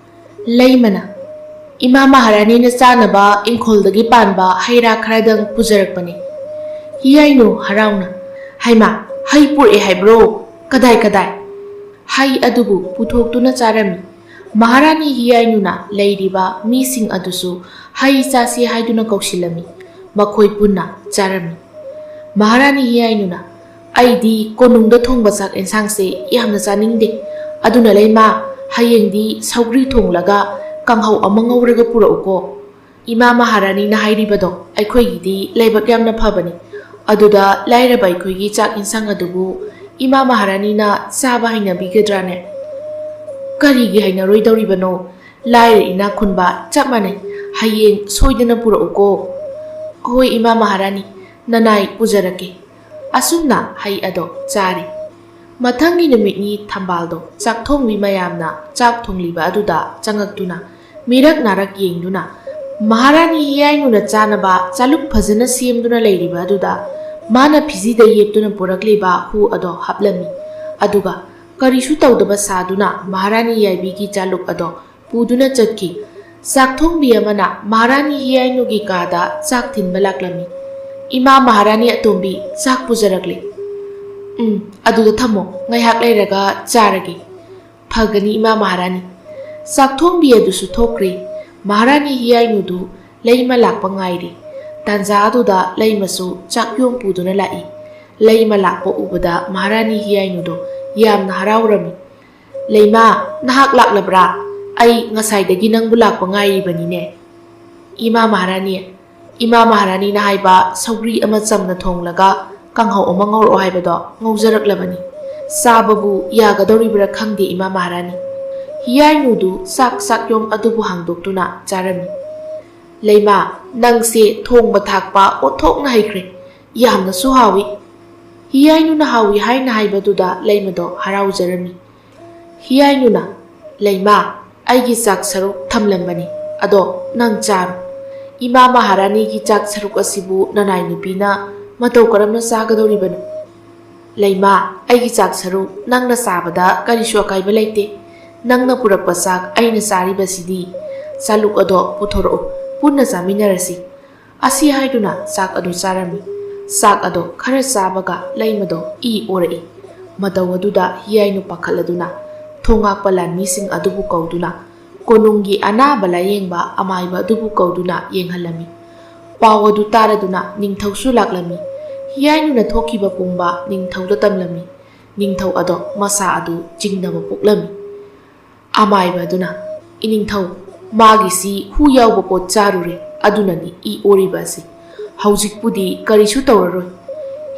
ꯂꯩꯃꯅ, "ꯏꯃꯥ ꯃꯍꯥꯔꯥꯅꯤꯅ ꯆꯥꯅꯕ ꯏꯪꯈꯣꯜꯗꯒꯤ ꯄꯥꯟꯕ ꯍꯩ ꯔꯥ ꯈꯔꯗꯪ ꯄꯨꯖꯔꯛꯄꯅꯤ꯫" ꯍꯤꯌꯥꯏꯅꯨ ꯍꯔꯥꯎꯅ, "ꯍꯩꯃꯥ, ꯍꯩ ꯄꯨꯔꯛꯑꯦ ꯍꯥꯏꯕ꯭ꯔꯣ? ꯀꯗꯥꯏ ꯀꯗꯥꯏ?" ꯍꯩ ꯑꯗꯨꯕꯨ ꯄꯨꯊꯣꯛꯇꯨꯅ ꯆꯥꯔꯝꯃꯤ꯫ ꯃꯍꯥꯔꯥꯅꯤ ꯍꯤꯌꯥꯏꯅꯨꯅ ꯂꯩꯔꯤꯕ ꯃꯤꯁꯤꯡ ꯑꯗꯨꯁꯨ ꯍꯩ ꯆꯥꯁꯤ ꯍꯥꯏꯗꯨꯅ ꯀꯧꯁꯤꯜꯂꯝꯃꯤ꯫ ꯃꯈꯣꯏ ꯄꯨꯟꯅ ꯆꯥꯔꯝꯃꯤ꯫ ꯃꯍꯥꯔꯥꯅꯤ ꯍꯤꯌꯥꯏꯅꯨꯅ, "ꯑꯩꯗꯤ ꯀꯣꯅꯨꯡꯗ ꯊꯣꯡꯕ ꯆꯥꯛ ꯌꯦꯟꯁꯥꯡꯁꯦ ꯌꯥꯝꯅ ꯆꯥꯅꯤꯡꯗꯦ꯫ ꯑꯗꯨꯅ ꯂꯩꯃ, ꯍꯌꯦꯡꯗꯤ ꯁꯧꯒ꯭ꯔꯤ ꯊꯣꯡꯂꯒ ꯀꯥꯡꯍꯧ ꯑꯃ ꯉꯧꯔꯒ ꯄꯨꯔꯛꯎꯀꯣ꯫ ꯏꯃꯥ ꯃꯍꯥꯔꯥꯅꯤꯅ ꯍꯥꯏꯔꯤꯕꯗꯣ ꯑꯩꯈꯣꯏꯒꯤꯗꯤ ꯂꯥꯏꯕꯛ ꯌꯥꯝꯅ ꯐꯕꯅꯤ꯫ ꯑꯗꯨꯗ ꯂꯥꯏꯔꯕ ꯑꯩꯈꯣꯏꯒꯤ ꯆꯥꯛ ꯌꯦꯟꯁꯥꯡ ꯑꯗꯨꯕꯨ ꯏꯃꯥ ꯃꯍꯥꯔꯥꯅꯤꯅ ꯆꯥꯕ ꯍꯩꯅꯕꯤꯒꯗ꯭ꯔꯥꯅꯦ?" "ꯀꯔꯤꯒꯤ ꯍꯩꯅꯔꯣꯏꯗꯧꯔꯤꯕꯅꯣ? ꯂꯥꯏꯔ ꯏꯅꯥꯛ ꯈꯨꯟꯕ ꯆꯞ ꯃꯥꯟꯅꯩ꯫ ꯍꯌꯦꯡ ꯁꯣꯏꯗꯅ ꯄꯨꯔꯛꯎꯀꯣ꯫" "ꯍꯣꯏ, ꯏꯃꯥ ꯃꯍꯥꯔꯥꯅꯤ, ꯅꯅꯥꯏ ꯄꯨꯖꯔꯛꯀꯦ꯫" ꯑꯁꯨꯝꯅ ꯍꯩ ꯑꯗꯣ ꯆꯥꯔꯤ꯫ ꯃꯊꯪꯒꯤ ꯅꯨꯃꯤꯠꯅꯤ ꯊꯝꯕꯥꯜꯗꯣ ꯆꯥꯛ ꯊꯣꯡꯕꯤ ꯃꯌꯥꯝꯅ ꯆꯥꯛ ꯊꯣꯡꯂꯤꯕ ꯑꯗꯨꯗ ꯆꯪꯉꯛꯇꯨꯅ ꯃꯤꯔꯛ ꯅꯥꯔꯛ ꯌꯦꯡꯗꯨꯅ, ꯃꯍꯥꯔꯥꯅꯤ ꯍꯤꯌꯥꯏꯅꯨꯅ ꯆꯥꯅꯕ ꯆꯥꯂꯨꯛ ꯐꯖꯅ ꯁꯦꯝꯗꯨꯅ ꯂꯩꯔꯤꯕ ꯑꯗꯨꯗ ꯃꯥꯅ ꯐꯤꯖꯤꯗ ꯌꯦꯞꯇꯨꯅ ꯄꯨꯔꯛꯂꯤꯕ ꯍꯨ ꯑꯗꯣ ꯍꯥꯞꯂꯝꯃꯤ꯫ ꯑꯗꯨꯒ ꯀꯔꯤꯁꯨ ꯇꯧꯗꯕ ꯁꯥꯗꯨꯅ ꯃꯍꯥꯔꯥꯅꯤ ꯌꯥꯏꯕꯤꯒꯤ ꯆꯥꯂꯨꯛ ꯑꯗꯣ ꯄꯨꯗꯨꯅ ꯆꯠꯈꯤ꯫ ꯆꯥꯛꯊꯣꯡꯕꯤ ꯑꯃꯅ ꯃꯍꯥꯔꯥꯅꯤ ꯍꯤꯌꯥꯏꯅꯨꯒꯤ ꯀꯥꯗ ꯆꯥꯛ ꯊꯤꯟꯕ ꯂꯥꯛꯂꯝꯃꯤ꯫ "ꯏꯃꯥ ꯃꯍꯥꯔꯥꯅꯤ ꯑꯇꯣꯝꯕꯤ, ꯆꯥꯛ ꯄꯨꯖꯔꯛꯂꯦ꯫" "ꯎꯝ, ꯑꯗꯨꯗ ꯊꯝꯃꯣ, ꯉꯥꯏꯍꯥꯛ ꯂꯩꯔꯒ ꯆꯥꯔꯒꯦ꯫" "ꯐꯒꯅꯤ, ꯏꯃꯥ ꯃꯍꯥꯔꯥꯅꯤ꯫" ꯆꯥꯛꯊꯣꯡꯕꯤ ꯑꯗꯨꯁꯨ ꯊꯣꯛꯈ꯭ꯔꯦ꯫ ꯃꯍꯥꯔꯥꯅꯤ ꯍꯤꯌꯥꯏꯅꯨꯗꯨ ꯂꯩꯃ ꯂꯥꯛꯄ ꯉꯥꯏꯔꯤ꯫ ꯇꯥꯟꯖꯥ ꯑꯗꯨꯗ ꯂꯩꯃꯁꯨ ꯆꯥꯛ ꯌꯣꯝ ꯄꯨꯗꯨꯅ ꯂꯥꯛꯏ꯫ ꯂꯩꯃ ꯂꯥꯛꯄ ꯎꯕꯗ ꯃꯍꯥꯔꯥꯅꯤ ꯍꯤꯌꯥꯏꯅꯨꯗꯣ ꯌꯥꯝꯅ ꯍꯔꯥꯎꯔꯝꯃꯤ꯫ "ꯂꯩꯃ, ꯅꯍꯥꯛ ꯂꯥꯛꯂꯕ꯭ꯔꯥ? ꯑꯩ ꯉꯁꯥꯏꯗꯒꯤ ꯅꯪꯕꯨ ꯂꯥꯛꯄ ꯉꯥꯏꯔꯤꯕꯅꯤꯅꯦ꯫" "ꯏꯃꯥ ꯃꯍꯥꯔꯥꯅꯤ, ꯏꯃꯥ ꯃꯍꯥꯔꯥꯅꯤꯅ ꯍꯥꯏꯕ ꯁꯧꯒ꯭ꯔꯤ ꯑꯃ ꯆꯝꯅ ꯊꯣꯡꯂꯒ ꯀꯥꯡꯍꯧ ꯑꯃ ꯉꯧꯔꯛꯑꯣ ꯍꯥꯏꯕꯗꯣ ꯉꯧꯖꯔꯛꯂꯕꯅꯤ꯫ ꯆꯥꯕꯕꯨ ꯌꯥꯒꯗꯧꯔꯤꯕ꯭ꯔꯥ ꯈꯪꯗꯦ, ꯏꯃꯥ ꯃꯍꯥꯔꯥꯅꯤ꯫" ꯍꯤꯌꯥꯏꯅꯨꯗꯨ ꯆꯥꯛ ꯆꯥꯛꯌꯣꯝ ꯑꯗꯨꯕꯨ ꯍꯥꯡꯗꯣꯛꯇꯨꯅ ꯆꯥꯔꯝꯃꯤ꯫ "ꯂꯩꯃ, ꯅꯪꯁꯦ ꯊꯣꯡꯕ ꯊꯥꯛꯄ ꯑꯣꯟꯊꯣꯛꯅ ꯍꯩꯈ꯭ꯔꯦ꯫ ꯌꯥꯝꯅꯁꯨ ꯍꯥꯎꯏ꯫" ꯍꯤꯌꯥꯏꯅꯨꯅ ꯍꯥꯎꯏ ꯍꯥꯏꯅ ꯍꯥꯏꯕꯗꯨꯗ ꯂꯩꯃꯗꯣ ꯍꯔꯥꯎꯖꯔꯝꯃꯤ꯫ ꯍꯤꯌꯥꯏꯅꯨꯅ, "ꯂꯩꯃ, ꯑꯩꯒꯤ ꯆꯥꯛ ꯁꯔꯨꯛ ꯊꯝꯂꯝꯕꯅꯤ, ꯑꯗꯣ ꯅꯪ ꯆꯥꯔꯣ꯫ ꯏꯃꯥ ꯃꯍꯥꯔꯥꯅꯤꯒꯤ ꯆꯥꯛ ꯁꯔꯨꯛ ꯑꯁꯤꯕꯨ ꯅꯅꯥꯏ ꯅꯨꯄꯤꯅ ꯃꯇꯧ ꯀꯔꯝꯅ ꯆꯥꯒꯗꯧꯔꯤꯕꯅꯣ? ꯂꯩꯃ, ꯑꯩꯒꯤ ꯆꯥꯛ ꯁꯔꯨꯛ ꯅꯪꯅ ꯆꯥꯕꯗ ꯀꯔꯤꯁꯨ ꯑꯀꯥꯏꯕ ꯂꯩꯇꯦ꯫ ꯅꯪꯅ ꯄꯨꯔꯛꯄ ꯆꯥꯛ ꯑꯩꯅ ꯆꯥꯔꯤꯕꯁꯤꯗꯤ꯫ ꯆꯥꯂꯨꯛ ꯑꯗꯣ ꯄꯨꯊꯣꯔꯛꯎ, ꯄꯨꯟꯅ ꯆꯥꯃꯤꯟꯅꯔꯁꯤ꯫" ꯑꯁꯤ ꯍꯥꯏꯗꯨꯅ ꯆꯥꯛ ꯑꯗꯨ ꯆꯥꯔꯝꯃꯤ꯫ ꯆꯥꯛ ꯑꯗꯣ ꯈꯔ ꯆꯥꯕꯒ ꯂꯩꯃꯗꯣ ꯏ ꯑꯣꯔꯛꯏ꯫ ꯃꯇꯧ ꯑꯗꯨꯗ ꯍꯤꯌꯥꯏꯅꯨ ꯄꯥꯈꯠꯂꯗꯨꯅ ꯊꯣꯡꯉꯥꯛꯄ ꯂꯥꯟꯃꯤꯁꯤꯡ ꯑꯗꯨꯕꯨ ꯀꯧꯗꯨꯅ ꯀꯣꯅꯨꯡꯒꯤ ꯑꯅꯥꯕ ꯂꯥꯌꯦꯡꯕ ꯑꯃꯥꯏꯕ ꯑꯗꯨꯕꯨ ꯀꯧꯗꯨꯅ ꯌꯦꯡꯍꯜꯂꯝꯃꯤ꯫ ꯄꯥꯎ ꯑꯗꯨ ꯇꯥꯔꯗꯨꯅ ꯅꯤꯡꯊꯧꯁꯨ ꯂꯥꯛꯂꯝꯃꯤ꯫ ꯍꯤꯌꯥꯏꯅꯨꯅ ꯊꯣꯛꯈꯤꯕ ꯄꯨꯝꯕ ꯅꯤꯡꯊꯧꯗ ꯇꯝꯂꯝꯃꯤ꯫ ꯅꯤꯡꯊꯧ ꯑꯗꯣ ꯃꯁꯥ ꯑꯗꯨ ꯆꯤꯡꯅꯕ ꯄꯣꯛꯂꯝꯃꯤ꯫ ꯑꯃꯥꯏꯕ ꯑꯗꯨꯅ, "ꯏꯅꯤꯡꯊꯧ, ꯃꯥꯒꯤꯁꯤ ꯍꯨ ꯌꯥꯎꯕ ꯄꯣꯠ ꯆꯥꯔꯨꯔꯦ, ꯑꯗꯨꯅꯅꯤ ꯏ ꯑꯣꯔꯤꯕ ꯑꯁꯤ꯫ ꯍꯧꯖꯤꯛꯄꯨꯗꯤ ꯀꯔꯤꯁꯨ ꯇꯧꯔꯔꯣꯏ꯫"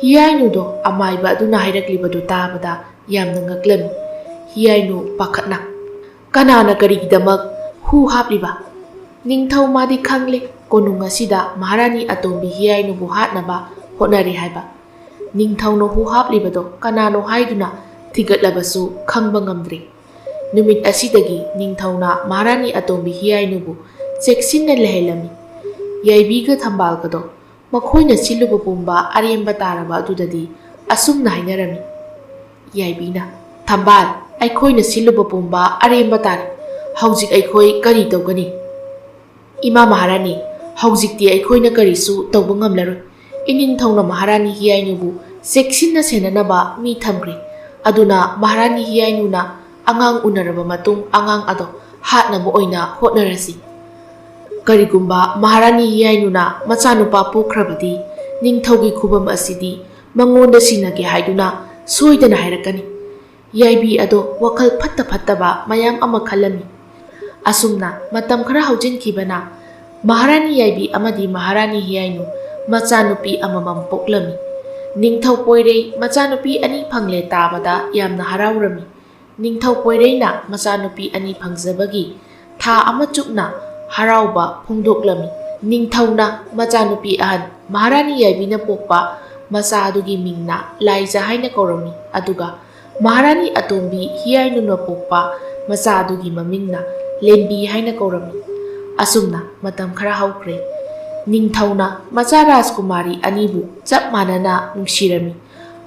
ꯍꯤꯌꯥꯏꯅꯨꯗꯣ ꯑꯃꯥꯏꯕ ꯑꯗꯨꯅ ꯍꯥꯏꯔꯛꯂꯤꯕꯗꯨ ꯇꯥꯕꯗ ꯌꯥꯝꯅ ꯉꯛꯂꯝꯃꯤ꯫ ꯍꯤꯌꯥꯏꯅꯨ ꯄꯥꯈꯠꯅ, ꯀꯅꯥꯅ ꯀꯔꯤꯒꯤꯗꯃꯛ ꯍꯨ ꯍꯥꯞꯂꯤꯕ? ꯅꯤꯡꯊꯧ ꯃꯥꯗꯤ ꯈꯪꯂꯦ, ꯀꯣꯅꯨꯡ ꯑꯁꯤꯗ ꯃꯍꯥꯔꯥꯅꯤ ꯑꯇꯣꯝꯕꯤ ꯍꯤꯌꯥꯏꯅꯨꯕꯨ ꯍꯥꯠꯅꯕ ꯍꯣꯠꯅꯔꯤ ꯍꯥꯏꯕ꯫ ꯅꯤꯡꯊꯧꯅ ꯍꯨ ꯍꯥꯞꯂꯤꯕꯗꯣ ꯀꯅꯥꯅꯣ ꯍꯥꯏꯗꯨꯅ ꯊꯤꯒꯠꯂꯕꯁꯨ ꯈꯪꯕ ꯉꯝꯗ꯭ꯔꯦ꯫ ꯅꯨꯃꯤꯠ ꯑꯁꯤꯗꯒꯤ ꯅꯤꯡꯊꯧꯅ ꯃꯍꯥꯔꯥꯅꯤ ꯑꯇꯣꯝꯕꯤ ꯍꯤꯌꯥꯏꯅꯨꯕꯨ ꯆꯦꯛꯁꯤꯟꯅ ꯂꯩꯍꯜꯂꯝꯃꯤ꯫ ꯌꯥꯏꯕꯤꯒ ꯊꯝꯕꯥꯜꯒꯗꯣ ꯃꯈꯣꯏꯅ ꯁꯤꯜꯂꯨꯕ ꯄꯨꯝꯕ ꯑꯔꯦꯝꯕ ꯇꯥꯔꯕ ꯑꯗꯨꯗꯗꯤ ꯑꯁꯨꯝꯅ ꯍꯥꯏꯅꯔꯝꯃꯤ꯫ ꯌꯥꯏꯕꯤꯅ, "ꯊꯝꯕꯥꯜ, ꯑꯩꯈꯣꯏꯅ ꯁꯤꯜꯂꯨꯕ ꯄꯨꯝꯕ ꯑꯔꯦꯝꯕ ꯇꯥꯔꯦ꯫ ꯍꯧꯖꯤꯛ ꯑꯩꯈꯣꯏ ꯀꯔꯤ ꯇꯧꯒꯅꯤ?" "ꯏꯃꯥ ꯃꯍꯥꯔꯥꯅꯤ, ꯍꯧꯖꯤꯛꯇꯤ ꯑꯩꯈꯣꯏꯅ ꯀꯔꯤꯁꯨ ꯇꯧꯕ ꯉꯝꯂꯔꯣꯏ꯫ ꯏꯅꯤꯡꯊꯧꯅ ꯃꯍꯥꯔꯥꯅꯤ ꯍꯤꯌꯥꯏꯅꯨꯕꯨ ꯆꯦꯛꯁꯤꯟꯅ ꯁꯦꯟꯅꯅꯕ ꯃꯤ ꯊꯝꯈ꯭ꯔꯦ꯫ ꯑꯗꯨꯅ ꯃꯍꯥꯔꯥꯅꯤ ꯍꯤꯌꯥꯏꯅꯨꯅ ꯑꯉꯥꯡ ꯎꯅꯔꯕ ꯃꯇꯨꯡ ꯑꯉꯥꯡ ꯑꯗꯣ ꯍꯥꯠꯅꯕ ꯑꯣꯏꯅ ꯍꯣꯠꯅꯔꯁꯤ꯫ ꯀꯔꯤꯒꯨꯝꯕ ꯃꯍꯥꯔꯥꯅꯤ ꯍꯤꯌꯥꯏꯅꯨꯅ ꯃꯆꯥꯅꯨꯄꯥ ꯄꯣꯛꯈ꯭ꯔꯕꯗꯤ ꯅꯤꯡꯊꯧꯒꯤ ꯈꯨꯕꯝ ꯑꯁꯤꯗꯤ ꯃꯉꯣꯟꯗ ꯁꯤꯟꯅꯒꯦ ꯍꯥꯏꯗꯨꯅ ꯁꯣꯏꯗꯅ ꯍꯥꯏꯔꯛꯀꯅꯤ꯫" ꯌꯥꯏꯕꯤ ꯑꯗꯣ ꯋꯥꯈꯜ ꯐꯠꯇ ꯐꯠꯇꯕ ꯃꯌꯥꯝ ꯑꯃ ꯈꯜꯂꯝꯃꯤ꯫ ꯑꯁꯨꯝꯅ ꯃꯇꯝ ꯈꯔ ꯍꯧꯖꯤꯟꯈꯤꯕꯅ ꯃꯍꯥꯔꯥꯅꯤ ꯌꯥꯏꯕꯤ ꯑꯃꯗꯤ ꯃꯍꯥꯔꯥꯅꯤ ꯍꯤꯌꯥꯏꯅꯨ ꯃꯆꯥꯅꯨꯄꯤ ꯑꯃꯃꯝ ꯄꯣꯛꯂꯝꯃꯤ꯫ ꯅꯤꯡꯊꯧ ꯄꯣꯏꯔꯩ ꯃꯆꯥꯅꯨꯄꯤ ꯑꯅꯤ ꯐꯪꯂꯦ ꯇꯥꯕꯗ ꯌꯥꯝꯅ ꯍꯔꯥꯎꯔꯝꯃꯤ꯫ ꯅꯤꯡꯊꯧ ꯄꯣꯏꯔꯩꯅ ꯃꯆꯥꯅꯨꯄꯤ ꯑꯅꯤ ꯐꯪꯖꯕꯒꯤ ꯊꯥ ꯑꯃ ꯆꯨꯞꯅ ꯍꯔꯥꯎꯕ ꯐꯣꯡꯗꯣꯛꯂꯝꯃꯤ꯫ ꯅꯤꯡꯊꯧꯅ ꯃꯆꯥꯅꯨꯄꯤ ꯑꯍꯟ ꯃꯍꯥꯔꯥꯅꯤ ꯌꯥꯏꯕꯤꯅ ꯄꯣꯛꯄ ꯃꯆꯥ ꯑꯗꯨꯒꯤ ꯃꯤꯡꯅ ꯂꯥꯏꯖ ꯍꯥꯏꯅ ꯀꯧꯔꯝꯃꯤ, ꯑꯗꯨꯒ ꯃꯍꯥꯔꯥꯅꯤ ꯑꯇꯣꯝꯕꯤ ꯍꯤꯌꯥꯏꯅꯨꯅ ꯄꯣꯛꯄ ꯃꯆꯥ ꯑꯗꯨꯒꯤ ꯃꯃꯤꯡꯅ ꯂꯦꯝꯕꯤ ꯍꯥꯏꯅ ꯀꯧꯔꯝꯃꯤ꯫ ꯑꯁꯨꯝꯅ ꯃꯇꯝ ꯈꯔ ꯍꯧꯈ꯭ꯔꯦ꯫ ꯅꯤꯡꯊꯧꯅ ꯃꯆꯥ ꯔꯥꯖꯀꯨꯃꯥꯔꯤ ꯑꯅꯤꯕꯨ ꯆꯞ ꯃꯥꯟꯅꯅ ꯅꯨꯡꯁꯤꯔꯝꯃꯤ꯫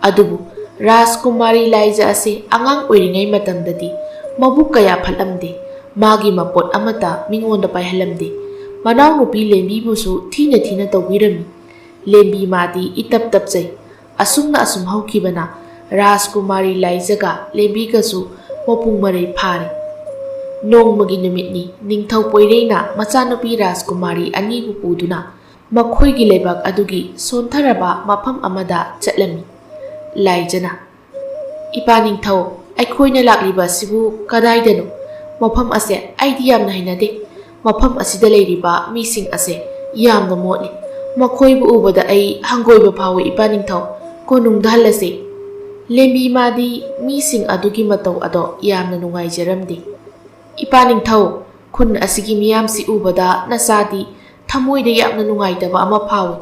ꯑꯗꯨꯕꯨ ꯔꯥꯖꯀꯨꯃꯥꯔꯤ ꯂꯥꯏꯖ ꯑꯁꯤ ꯑꯉꯥꯡ ꯑꯣꯏꯔꯤꯉꯩ ꯃꯇꯝꯗꯗꯤ ꯃꯕꯨꯛ ꯀꯌꯥ ꯐꯠꯂꯝꯗꯦ꯫ ꯃꯥꯒꯤ ꯃꯄꯣꯠ ꯑꯃꯠꯇ ꯃꯤꯉꯣꯟꯗ ꯄꯥꯏꯍꯜꯂꯝꯗꯦ꯫ ꯃꯅꯥꯎꯅꯨꯄꯤ ꯂꯦꯝꯕꯤꯕꯨꯁꯨ ꯊꯤꯅ ꯊꯤꯅ ꯇꯧꯕꯤꯔꯝꯃꯤ꯫ ꯂꯦꯝꯕꯤ ꯃꯥꯗꯤ ꯏꯇꯞ ꯇꯞꯆꯩ꯫ ꯑꯁꯨꯝꯅ ꯑꯁꯨꯝ ꯍꯧꯈꯤꯕꯅ ꯔꯥꯖꯀꯨꯃꯥꯔꯤ ꯂꯥꯏꯖꯒ ꯂꯦꯝꯕꯤꯒꯁꯨ ꯃꯄꯨꯡ ꯃꯔꯩ ꯐꯥꯔꯦ꯫ ꯅꯣꯡꯃꯒꯤ ꯅꯨꯃꯤꯠꯅꯤ, ꯅꯤꯡꯊꯧ ꯄꯣꯏꯔꯩꯅ ꯃꯆꯥꯅꯨꯄꯤ ꯔꯥꯖꯀꯨꯃꯥꯔꯤ ꯑꯅꯤꯕꯨ ꯄꯨꯗꯨꯅ ꯃꯈꯣꯏꯒꯤ ꯂꯩꯕꯥꯛ ꯑꯗꯨꯒꯤ ꯁꯣꯟꯊꯔꯕ ꯃꯐꯝ ꯑꯃꯗ ꯆꯠꯂꯝꯃꯤ꯫ ꯂꯥꯏꯖꯅ, "ꯏꯄꯥ ꯅꯤꯡꯊꯧ, ꯑꯩꯈꯣꯏꯅ ꯂꯥꯛꯂꯤꯕ ꯑꯁꯤꯕꯨ ꯀꯗꯥꯏꯗꯅꯣ? ꯃꯐꯝ ꯑꯁꯦ ꯑꯩꯗꯤ ꯌꯥꯝꯅ ꯍꯩꯅꯗꯦ꯫ ꯃꯐꯝ ꯑꯁꯤꯗ ꯂꯩꯔꯤꯕ ꯃꯤꯁꯤꯡ ꯑꯁꯦ ꯌꯥꯝꯅ ꯃꯣꯠꯂꯤ꯫ ꯃꯈꯣꯏꯕꯨ ꯎꯕꯗ ꯑꯩ ꯍꯪꯒꯣꯏꯕ ꯐꯥꯎꯏ, ꯏꯄꯥ ꯅꯤꯡꯊꯧ꯫ ꯀꯣꯅꯨꯡꯗ ꯍꯜꯂꯁꯤ꯫" ꯂꯦꯝꯕꯤ ꯃꯥꯗꯤ ꯃꯤꯁꯤꯡ ꯑꯗꯨꯒꯤ ꯃꯇꯧ ꯑꯗꯣ ꯌꯥꯝꯅ ꯅꯨꯡꯉꯥꯏꯖꯔꯝꯗꯦ꯫ "ꯏꯄꯥ ꯅꯤꯡꯊꯧ, ꯈꯨꯟ ꯑꯁꯤꯒꯤ ꯃꯤꯌꯥꯝꯁꯤ ꯎꯕꯗ ꯅꯆꯥꯗꯤ ꯊꯃꯣꯏꯗ ꯌꯥꯝꯅ ꯅꯨꯡꯉꯥꯏꯇꯕ ꯑꯃ ꯐꯥꯎꯏ꯫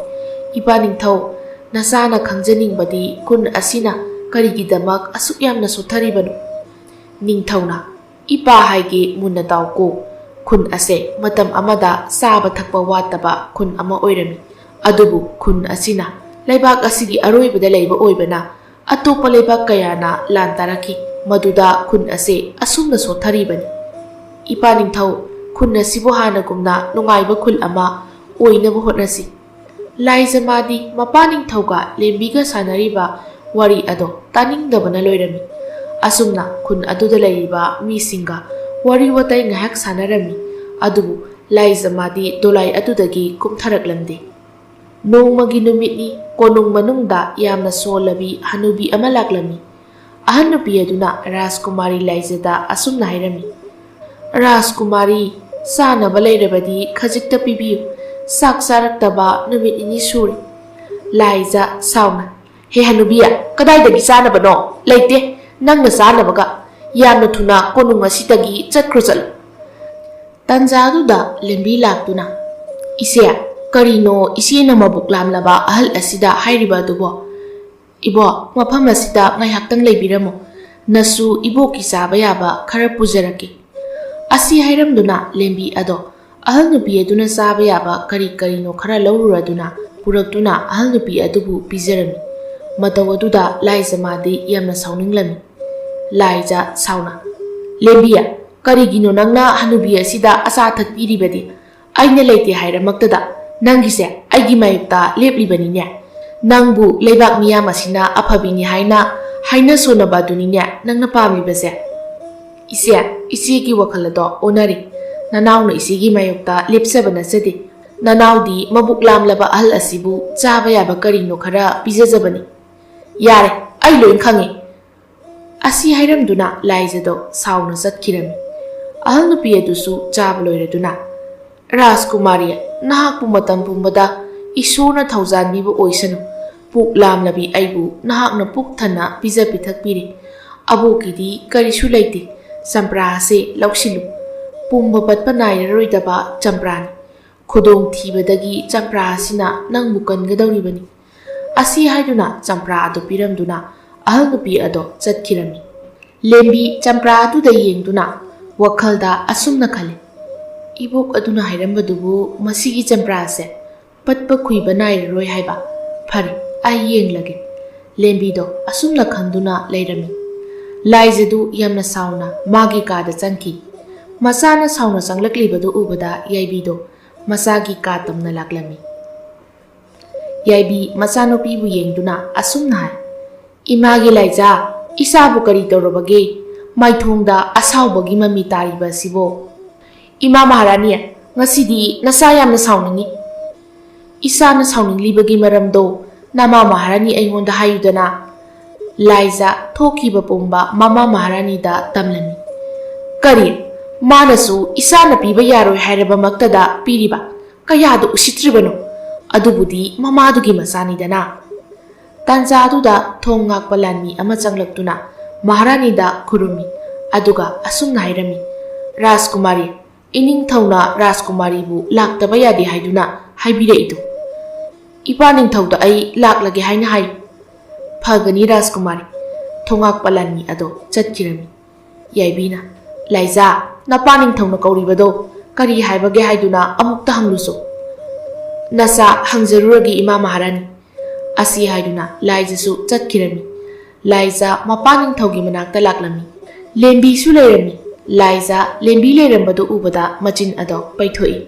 ꯏꯄꯥ ꯅꯤꯡꯊꯧ, ꯅꯆꯥꯅ ꯈꯪꯖꯅꯤꯡꯕꯗꯤ ꯈꯨꯟ ꯑꯁꯤꯅ ꯀꯔꯤꯒꯤꯗꯃꯛ ꯑꯁꯨꯛ ꯌꯥꯝꯅ ꯁꯣꯠꯊꯔꯤꯕꯅꯣ?" "ꯅꯤꯡꯊꯧꯅ, ꯏꯄꯥ ꯍꯥꯏꯒꯦ ꯃꯨꯟꯅ ꯇꯥꯎꯀꯣ꯫ ꯈꯨꯟ ꯑꯁꯦ ꯃꯇꯝ ꯑꯃꯗ ꯆꯥꯕ ꯊꯛꯄ ꯋꯥꯠꯇꯕ ꯈꯨꯟ ꯑꯃ ꯑꯣꯏꯔꯝꯃꯤ꯫ ꯑꯗꯨꯕꯨ ꯈꯨꯟ ꯑꯁꯤꯅ ꯂꯩꯕꯥꯛ ꯑꯁꯤꯒꯤ ꯑꯔꯣꯏꯕꯗ ꯂꯩꯕ ꯑꯣꯏꯕꯅ ꯑꯇꯣꯞꯄ ꯂꯩꯕꯥꯛ ꯀꯌꯥꯅ ꯂꯥꯟ ꯇꯥꯔꯛꯈꯤ꯫ ꯃꯗꯨꯗ ꯈꯨꯟ ꯑꯁꯦ ꯑꯁꯨꯝꯅ ꯁꯣꯠꯊꯔꯤꯕꯅꯤ꯫ ꯏꯄꯥ ꯅꯤꯡꯊꯧ, ꯈꯨꯟ ꯑꯁꯤꯕꯨ ꯍꯥꯟꯅꯒꯨꯝꯅ ꯅꯨꯡꯉꯥꯏꯕ ꯈꯨꯜ ꯑꯃ ꯑꯣꯏꯅꯕ ꯍꯣꯠꯅꯁꯤ꯫" ꯂꯥꯏꯖꯃꯥꯗꯤ ꯃꯄꯥ ꯅꯤꯡꯊꯧꯒ ꯂꯦꯝꯕꯤꯒ ꯁꯥꯟꯅꯔꯤꯕ ꯋꯥꯔꯤ ꯑꯗꯣ ꯇꯥꯅꯤꯡꯗꯕꯅ ꯂꯣꯏꯔꯝꯃꯤ꯫ ꯑꯁꯨꯝꯅ ꯈꯨꯟ ꯑꯗꯨꯗ ꯂꯩꯔꯤꯕ ꯃꯤꯁꯤꯡꯒ ꯋꯥꯔꯤ ꯋꯥꯇꯥꯏ ꯉꯥꯏꯍꯥꯛ ꯁꯥꯟꯅꯔꯝꯃꯤ꯫ ꯑꯗꯨꯕꯨ ꯂꯥꯏꯖꯃꯥꯗꯤ ꯗꯣꯂꯥꯏ ꯑꯗꯨꯗꯒꯤ ꯀꯨꯝꯊꯔꯛꯂꯝꯗꯦ꯫ ꯅꯣꯡꯃꯒꯤ ꯅꯨꯃꯤꯠꯅꯤ꯫ ꯀꯣꯅꯨꯡ ꯃꯅꯨꯡꯗ ꯌꯥꯝꯅ ꯁꯣꯜꯂꯕꯤ ꯍꯅꯨꯕꯤ ꯑꯃ ꯂꯥꯛꯂꯝꯃꯤ꯫ ꯑꯍꯟ ꯅꯨꯄꯤ ꯑꯗꯨꯅ ꯔꯥꯖꯀꯨꯃꯥꯔꯤ ꯂꯥꯏꯖꯗ ꯑꯁꯨꯝꯅ ꯍꯥꯏꯔꯝꯃꯤ, "ꯔꯥꯖꯀꯨꯃꯥꯔꯤ, ꯆꯥꯅꯕ ꯂꯩꯔꯕꯗꯤ ꯈꯖꯤꯛꯇ ꯄꯤꯕꯤꯌꯨ꯫ ꯆꯥꯛ ꯆꯥꯔꯛꯇꯕ ꯅꯨꯃꯤꯠ ꯅꯤꯅꯤ ꯁꯨꯔꯦ꯫" ꯂꯥꯏꯖ ꯁꯥꯎꯅ, "ꯍꯦ ꯍꯅꯨꯕꯤ, ꯀꯗꯥꯏꯗꯒꯤ ꯆꯥꯅꯕꯅꯣ? ꯂꯩꯇꯦ ꯅꯪꯅ ꯆꯥꯅꯕꯒ꯫ ꯌꯥꯝꯅ ꯊꯨꯅ ꯀꯣꯅꯨꯡ ꯑꯁꯤꯗꯒꯤ ꯆꯠꯈ꯭ꯔꯣ, ꯆꯠꯂꯣ꯫" ꯇꯟꯖꯥꯗꯨꯗ ꯂꯦꯝꯕꯤ ꯂꯥꯛꯇꯨꯅ, "ꯏꯆꯦ, ꯀꯔꯤꯅꯣ ꯏꯆꯦꯅ ꯃꯕꯨꯛ ꯂꯥꯝꯂꯕ ꯑꯍꯜ ꯑꯁꯤꯗ ꯍꯥꯏꯔꯤꯕ ꯑꯗꯨꯕꯣ? ꯏꯕꯣ, ꯃꯐꯝ ꯑꯁꯤꯗ ꯉꯥꯏꯍꯥꯛꯇꯪ ꯂꯩꯕꯤꯔꯝꯃꯨ꯫ ꯅꯁꯨ ꯏꯕꯣꯛꯀꯤ ꯆꯥꯕ ꯌꯥꯕ ꯈꯔ ꯄꯨꯖꯔꯛꯀꯦ꯫" ꯑꯁꯤ ꯍꯥꯏꯔꯝꯗꯨꯅ ꯂꯦꯝꯕꯤ ꯑꯗꯣ ꯑꯍꯜ ꯅꯨꯄꯤ ꯑꯗꯨꯅ ꯆꯥꯕ ꯌꯥꯕ ꯀꯔꯤ ꯀꯔꯤꯅꯣ ꯈꯔ ꯂꯧꯔꯨꯔꯗꯨꯅ ꯄꯨꯔꯛꯇꯨꯅ ꯑꯍꯜ ꯅꯨꯄꯤ ꯑꯗꯨꯕꯨ ꯄꯤꯖꯔꯝꯃꯤ꯫ ꯃꯇꯧ ꯑꯗꯨꯗ ꯂꯥꯏꯖꯃꯥꯗꯤ ꯌꯥꯝꯅ ꯁꯥꯎꯅꯤꯡꯂꯝꯃꯤ꯫ ꯂꯥꯏꯖ ꯁꯥꯎꯅ, "ꯂꯦꯝꯕꯤ, ꯀꯔꯤꯒꯤꯅꯣ ꯅꯪꯅ ꯍꯅꯨꯕꯤ ꯑꯁꯤꯗ ꯑꯆꯥ ꯑꯊꯛ ꯄꯤꯔꯤꯕꯗꯤ? ꯑꯩꯅ ꯂꯩꯇꯦ ꯍꯥꯏꯔꯃꯛꯇꯗ ꯅꯪꯒꯤꯁꯦ ꯑꯩꯒꯤ ꯃꯥꯌꯣꯛꯇ ꯂꯦꯞꯂꯤꯕꯅꯤꯅꯦ꯫ ꯅꯪꯕꯨ ꯂꯩꯕꯥꯛ ꯃꯤꯌꯥꯝ ꯑꯁꯤꯅ ꯑꯐꯕꯤꯅꯤ ꯍꯥꯏꯅ ꯍꯥꯏꯅ ꯁꯣꯟꯅꯕ ꯑꯗꯨꯅꯤꯅꯦ ꯅꯪꯅ ꯄꯥꯝꯂꯤꯕꯁꯦ꯫" "ꯏꯆꯦ, ꯏꯆꯦꯒꯤ ꯋꯥꯈꯜ ꯑꯗꯣ ꯑꯣꯟꯅꯔꯦ꯫ ꯅꯅꯥꯎꯅ ꯏꯆꯦꯒꯤ ꯃꯥꯌꯣꯛꯇ ꯂꯦꯞꯆꯕ ꯅꯠꯆꯗꯦ꯫ ꯅꯅꯥꯎꯗꯤ ꯃꯕꯨꯛ ꯂꯥꯝꯂꯕ ꯑꯍꯜ ꯑꯁꯤꯕꯨ ꯆꯥꯕ ꯌꯥꯕ ꯀꯔꯤꯅꯣ ꯈꯔ ꯄꯤꯖꯖꯕꯅꯤ꯫" "ꯌꯥꯔꯦ, ꯑꯩ ꯂꯣꯏ ꯈꯪꯉꯦ꯫" ꯑꯁꯤ ꯍꯥꯏꯔꯝꯗꯨꯅ ꯂꯥꯏꯖꯗꯣ ꯁꯥꯎꯅ ꯆꯠꯈꯤꯔꯝꯃꯤ꯫ ꯑꯍꯜ ꯅꯨꯄꯤ ꯑꯗꯨꯁꯨ ꯆꯥꯕ ꯂꯣꯏꯔꯗꯨꯅ, "ꯔꯥꯖꯀꯨꯃꯥꯔꯤ, ꯅꯍꯥꯛꯄꯨ ꯃꯇꯝ ꯄꯨꯝꯕꯗ ꯏꯁꯣꯔꯅ ꯊꯧꯖꯥꯟꯕꯤꯕ ꯑꯣꯏꯁꯅꯨ꯫ ꯄꯨꯛ ꯂꯥꯝꯂꯕꯤ ꯑꯩꯕꯨ ꯅꯍꯥꯛꯅ ꯄꯨꯛ ꯊꯟꯅ ꯄꯤꯖ ꯄꯤꯊꯛꯄꯤꯔꯦ꯫ ꯑꯕꯣꯛꯀꯤꯗꯤ ꯀꯔꯤꯁꯨ ꯂꯩꯇꯦ꯫ ꯆꯝꯄ꯭ꯔꯥ ꯑꯁꯤ ꯂꯧꯁꯤꯜꯂꯨ꯫ ꯄꯨꯝꯕ ꯄꯠꯄ ꯅꯥꯏꯔꯔꯣꯏꯗꯕ ꯆꯝꯄ꯭ꯔꯥꯅꯤ꯫ ꯈꯨꯗꯣꯡ ꯊꯤꯕꯗꯒꯤ ꯆꯝꯄ꯭ꯔꯥ ꯑꯁꯤꯅ ꯅꯪꯕꯨ ꯀꯟꯒꯗꯧꯔꯤꯕꯅꯤ꯫ ꯑꯁꯤ ꯍꯥꯏꯗꯨꯅ ꯆꯝꯄ꯭ꯔꯥ ꯑꯗꯨ ꯄꯤꯔꯝꯗꯨꯅ ꯑꯍꯜ ꯅꯨꯄꯤ ꯑꯗꯣ ꯆꯠꯈꯤꯔꯝꯃꯤ꯫ ꯂꯦꯝꯕꯤ ꯆꯝꯄ꯭ꯔꯥ ꯑꯗꯨꯗ ꯌꯦꯡꯗꯨꯅ ꯋꯥꯈꯜꯗ ꯑꯁꯨꯝꯅ ꯈꯜꯂꯤ, "ꯏꯕꯣꯛ ꯑꯗꯨꯅ ꯍꯥꯏꯔꯝꯕꯗꯨꯕꯨ ꯃꯁꯤꯒꯤ ꯆꯝꯄ꯭ꯔꯥꯁꯦ ꯄꯠꯄ ꯈꯨꯏꯕ ꯅꯥꯏꯔꯔꯣꯏ ꯍꯥꯏꯕ꯫ ꯐꯔꯦ, ꯑꯩ ꯌꯦꯡꯂꯒꯦ"꯫ ꯂꯦꯝꯕꯤꯗꯣ ꯑꯁꯨꯝꯅ ꯈꯟꯗꯨꯅ ꯂꯩꯔꯝꯃꯤ꯫ ꯂꯥꯏꯖꯗꯨ ꯌꯥꯝꯅ ꯁꯥꯎꯅ ꯃꯥꯒꯤ ꯀꯥꯗ ꯆꯪꯈꯤ꯫ ꯃꯆꯥꯅ ꯁꯥꯎꯅ ꯆꯪꯂꯛꯂꯤꯕꯗꯨ ꯎꯕꯗ ꯌꯥꯏꯕꯤꯗꯣ ꯃꯆꯥꯒꯤ ꯀꯥ ꯇꯝꯅ ꯂꯥꯛꯂꯝꯃꯤ꯫ ꯌꯥꯏꯕꯤ ꯃꯆꯥꯅꯨꯄꯤꯕꯨ ꯌꯦꯡꯗꯨꯅ ꯑꯁꯨꯝꯅ ꯍꯥꯏ, "ꯏꯃꯥꯒꯤ ꯂꯥꯏꯖꯥ, ꯏꯆꯥꯕꯨ ꯀꯔꯤ ꯇꯧꯔꯕꯒꯦ? ꯃꯥꯏꯊꯣꯡꯗ ꯑꯁꯥꯎꯕꯒꯤ ꯃꯃꯤ ꯇꯥꯔꯤꯕ ꯑꯁꯤꯕꯣ?" "ꯏꯃꯥ ꯃꯍꯥꯔꯥꯅꯤ, ꯉꯁꯤꯗꯤ ꯅꯆꯥ ꯌꯥꯝꯅ ꯁꯥꯎꯅꯤꯡꯉꯤ꯫ ꯏꯆꯥꯅ ꯁꯥꯎꯅꯤꯡꯂꯤꯕꯒꯤ ꯃꯔꯝꯗꯣ ꯅꯃꯥ ꯃꯍꯥꯔꯥꯅꯤ ꯑꯩꯉꯣꯟꯗ ꯍꯥꯏꯌꯨꯗꯅ"꯫ ꯂꯥꯏꯖꯥ ꯊꯣꯛꯈꯤꯕ ꯄꯨꯝꯕ ꯃꯃꯥ ꯃꯍꯥꯔꯥꯅꯤꯗ ꯇꯝꯂꯝꯃꯤ꯫ "ꯀꯔꯤ? ꯃꯥꯅꯁꯨ ꯏꯆꯥꯅ ꯄꯤꯕ ꯌꯥꯔꯣꯏ ꯍꯥꯏꯔꯕꯃꯛꯇꯗ ꯄꯤꯔꯤꯕ? ꯀꯌꯥꯗ ꯎꯁꯤꯠꯇ꯭ꯔꯤꯕꯅꯣ? ꯑꯗꯨꯕꯨꯗꯤ ꯃꯃꯥꯗꯨꯒꯤ ꯃꯆꯥꯅꯤꯗꯅ"꯫ ꯇꯥꯟꯖꯥꯗꯨꯗ ꯊꯣꯡ ꯉꯥꯛꯄ ꯂꯥꯟꯃꯤ ꯑꯃ ꯆꯪꯂꯛꯇꯨꯅ ꯃꯍꯥꯔꯥꯅꯤꯗ ꯈꯨꯔꯨꯝꯃꯤ꯫ ꯑꯗꯨꯒ ꯑꯁꯨꯝꯅ ꯍꯥꯏꯔꯝꯃꯤ, "ꯔꯥꯖꯀꯨꯃꯥꯔꯤ, ꯏꯅꯤꯡꯊꯧꯅ ꯔꯥꯖꯀꯨꯃꯥꯔꯤꯕꯨ ꯂꯥꯛꯇꯕ ꯌꯥꯗꯦ ꯍꯥꯏꯗꯨꯅ ꯍꯥꯏꯕꯤꯔꯛꯏꯗꯨ꯫ ꯏꯄꯥ ꯅꯤꯡꯊꯧꯗ ꯑꯩ ꯂꯥꯛꯂꯒꯦ ꯍꯥꯏꯅ ꯍꯥꯏ"꯫ "ꯐꯒꯅꯤ ꯔꯥꯖꯀꯨꯃꯥꯔꯤ"꯫ ꯊꯣꯡꯉꯥꯛꯄ ꯂꯥꯟꯃꯤ ꯑꯗꯣ ꯆꯠꯈꯤꯔꯝꯃꯤ꯫ ꯌꯥꯏꯕꯤꯅ, "ꯂꯥꯏꯖꯥ, ꯅꯄꯥ ꯅꯤꯡꯊꯧꯅ ꯀꯧꯔꯤꯕꯗꯣ ꯀꯔꯤ ꯍꯥꯏꯕꯒꯦ ꯍꯥꯏꯗꯨꯅ ꯑꯃꯨꯛꯇ ꯍꯪꯂꯨꯁꯨ"꯫ "ꯅꯆꯥ ꯍꯪꯖꯔꯨꯔꯒꯦ ꯏꯃꯥ ꯃꯍꯥꯔꯥꯅꯤ"꯫ ꯑꯁꯤ ꯍꯥꯏꯗꯨꯅ ꯂꯥꯏꯖꯁꯨ ꯆꯠꯈꯤꯔꯝꯃꯤ꯫ ꯂꯥꯏꯖ ꯃꯄꯥ ꯅꯤꯡꯊꯧꯒꯤ ꯃꯅꯥꯛꯇ ꯂꯥꯛꯂꯝꯃꯤ꯫ ꯂꯦꯝꯕꯤꯁꯨ ꯂꯩꯔꯝꯃꯤ꯫ ꯂꯥꯏꯖ ꯂꯦꯝꯕꯤ ꯂꯩꯔꯝꯕꯗꯨ ꯎꯕꯗ ꯃꯆꯤꯟ ꯑꯗꯣ ꯄꯩꯊꯣꯛꯏ꯫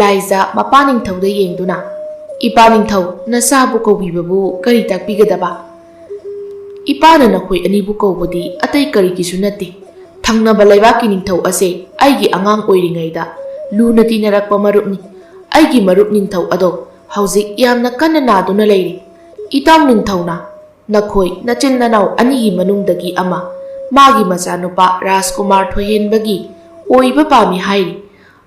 ꯂꯥꯏꯖ ꯃꯄꯥ ꯅꯤꯡꯊꯧꯗ ꯌꯦꯡꯗꯨꯅ, "ꯏꯄꯥ ꯅꯤꯡꯊꯧ, ꯅꯆꯥꯕꯨ ꯀꯧꯕꯤꯕꯕꯨ ꯀꯔꯤ ꯇꯥꯛꯄꯤꯒꯗꯕ?" "ꯏꯄꯥꯅ ꯅꯈꯣꯏ ꯑꯅꯤꯕꯨ ꯀꯧꯕꯗꯤ ꯑꯇꯩ ꯀꯔꯤꯒꯤꯁꯨ ꯅꯠꯇꯦ꯫ ꯊꯪꯅꯕ ꯂꯩꯕꯥꯛꯀꯤ ꯅꯤꯡꯊꯧ ꯑꯁꯦ ꯑꯩꯒꯤ ꯑꯉꯥꯡ ꯑꯣꯏꯔꯤꯉꯩꯗ ꯂꯨꯅ ꯇꯤꯟꯅꯔꯛꯄ ꯃꯔꯨꯞꯅꯤ꯫ ꯑꯩꯒꯤ ꯃꯔꯨꯞ ꯅꯤꯡꯊꯧ ꯑꯗꯣ ꯍꯧꯖꯤꯛ ꯌꯥꯝꯅ ꯀꯟꯅ ꯅꯥꯗꯨꯅ ꯂꯩꯔꯤ꯫ ꯏꯇꯥꯎ ꯅꯤꯡꯊꯧꯅ ꯅꯈꯣꯏ ꯅꯆꯤꯟ ꯅꯅꯥꯎ ꯑꯅꯤꯒꯤ ꯃꯅꯨꯡꯗꯒꯤ ꯑꯃ ꯃꯥꯒꯤ ꯃꯆꯥꯅꯨꯄꯥ ꯔꯥꯖꯀꯨꯃꯥꯔ ꯊꯣꯏꯍꯦꯟꯕꯒꯤ ꯑꯣꯏꯕ ꯄꯥꯝꯃꯤ ꯍꯥꯏꯔꯤ꯫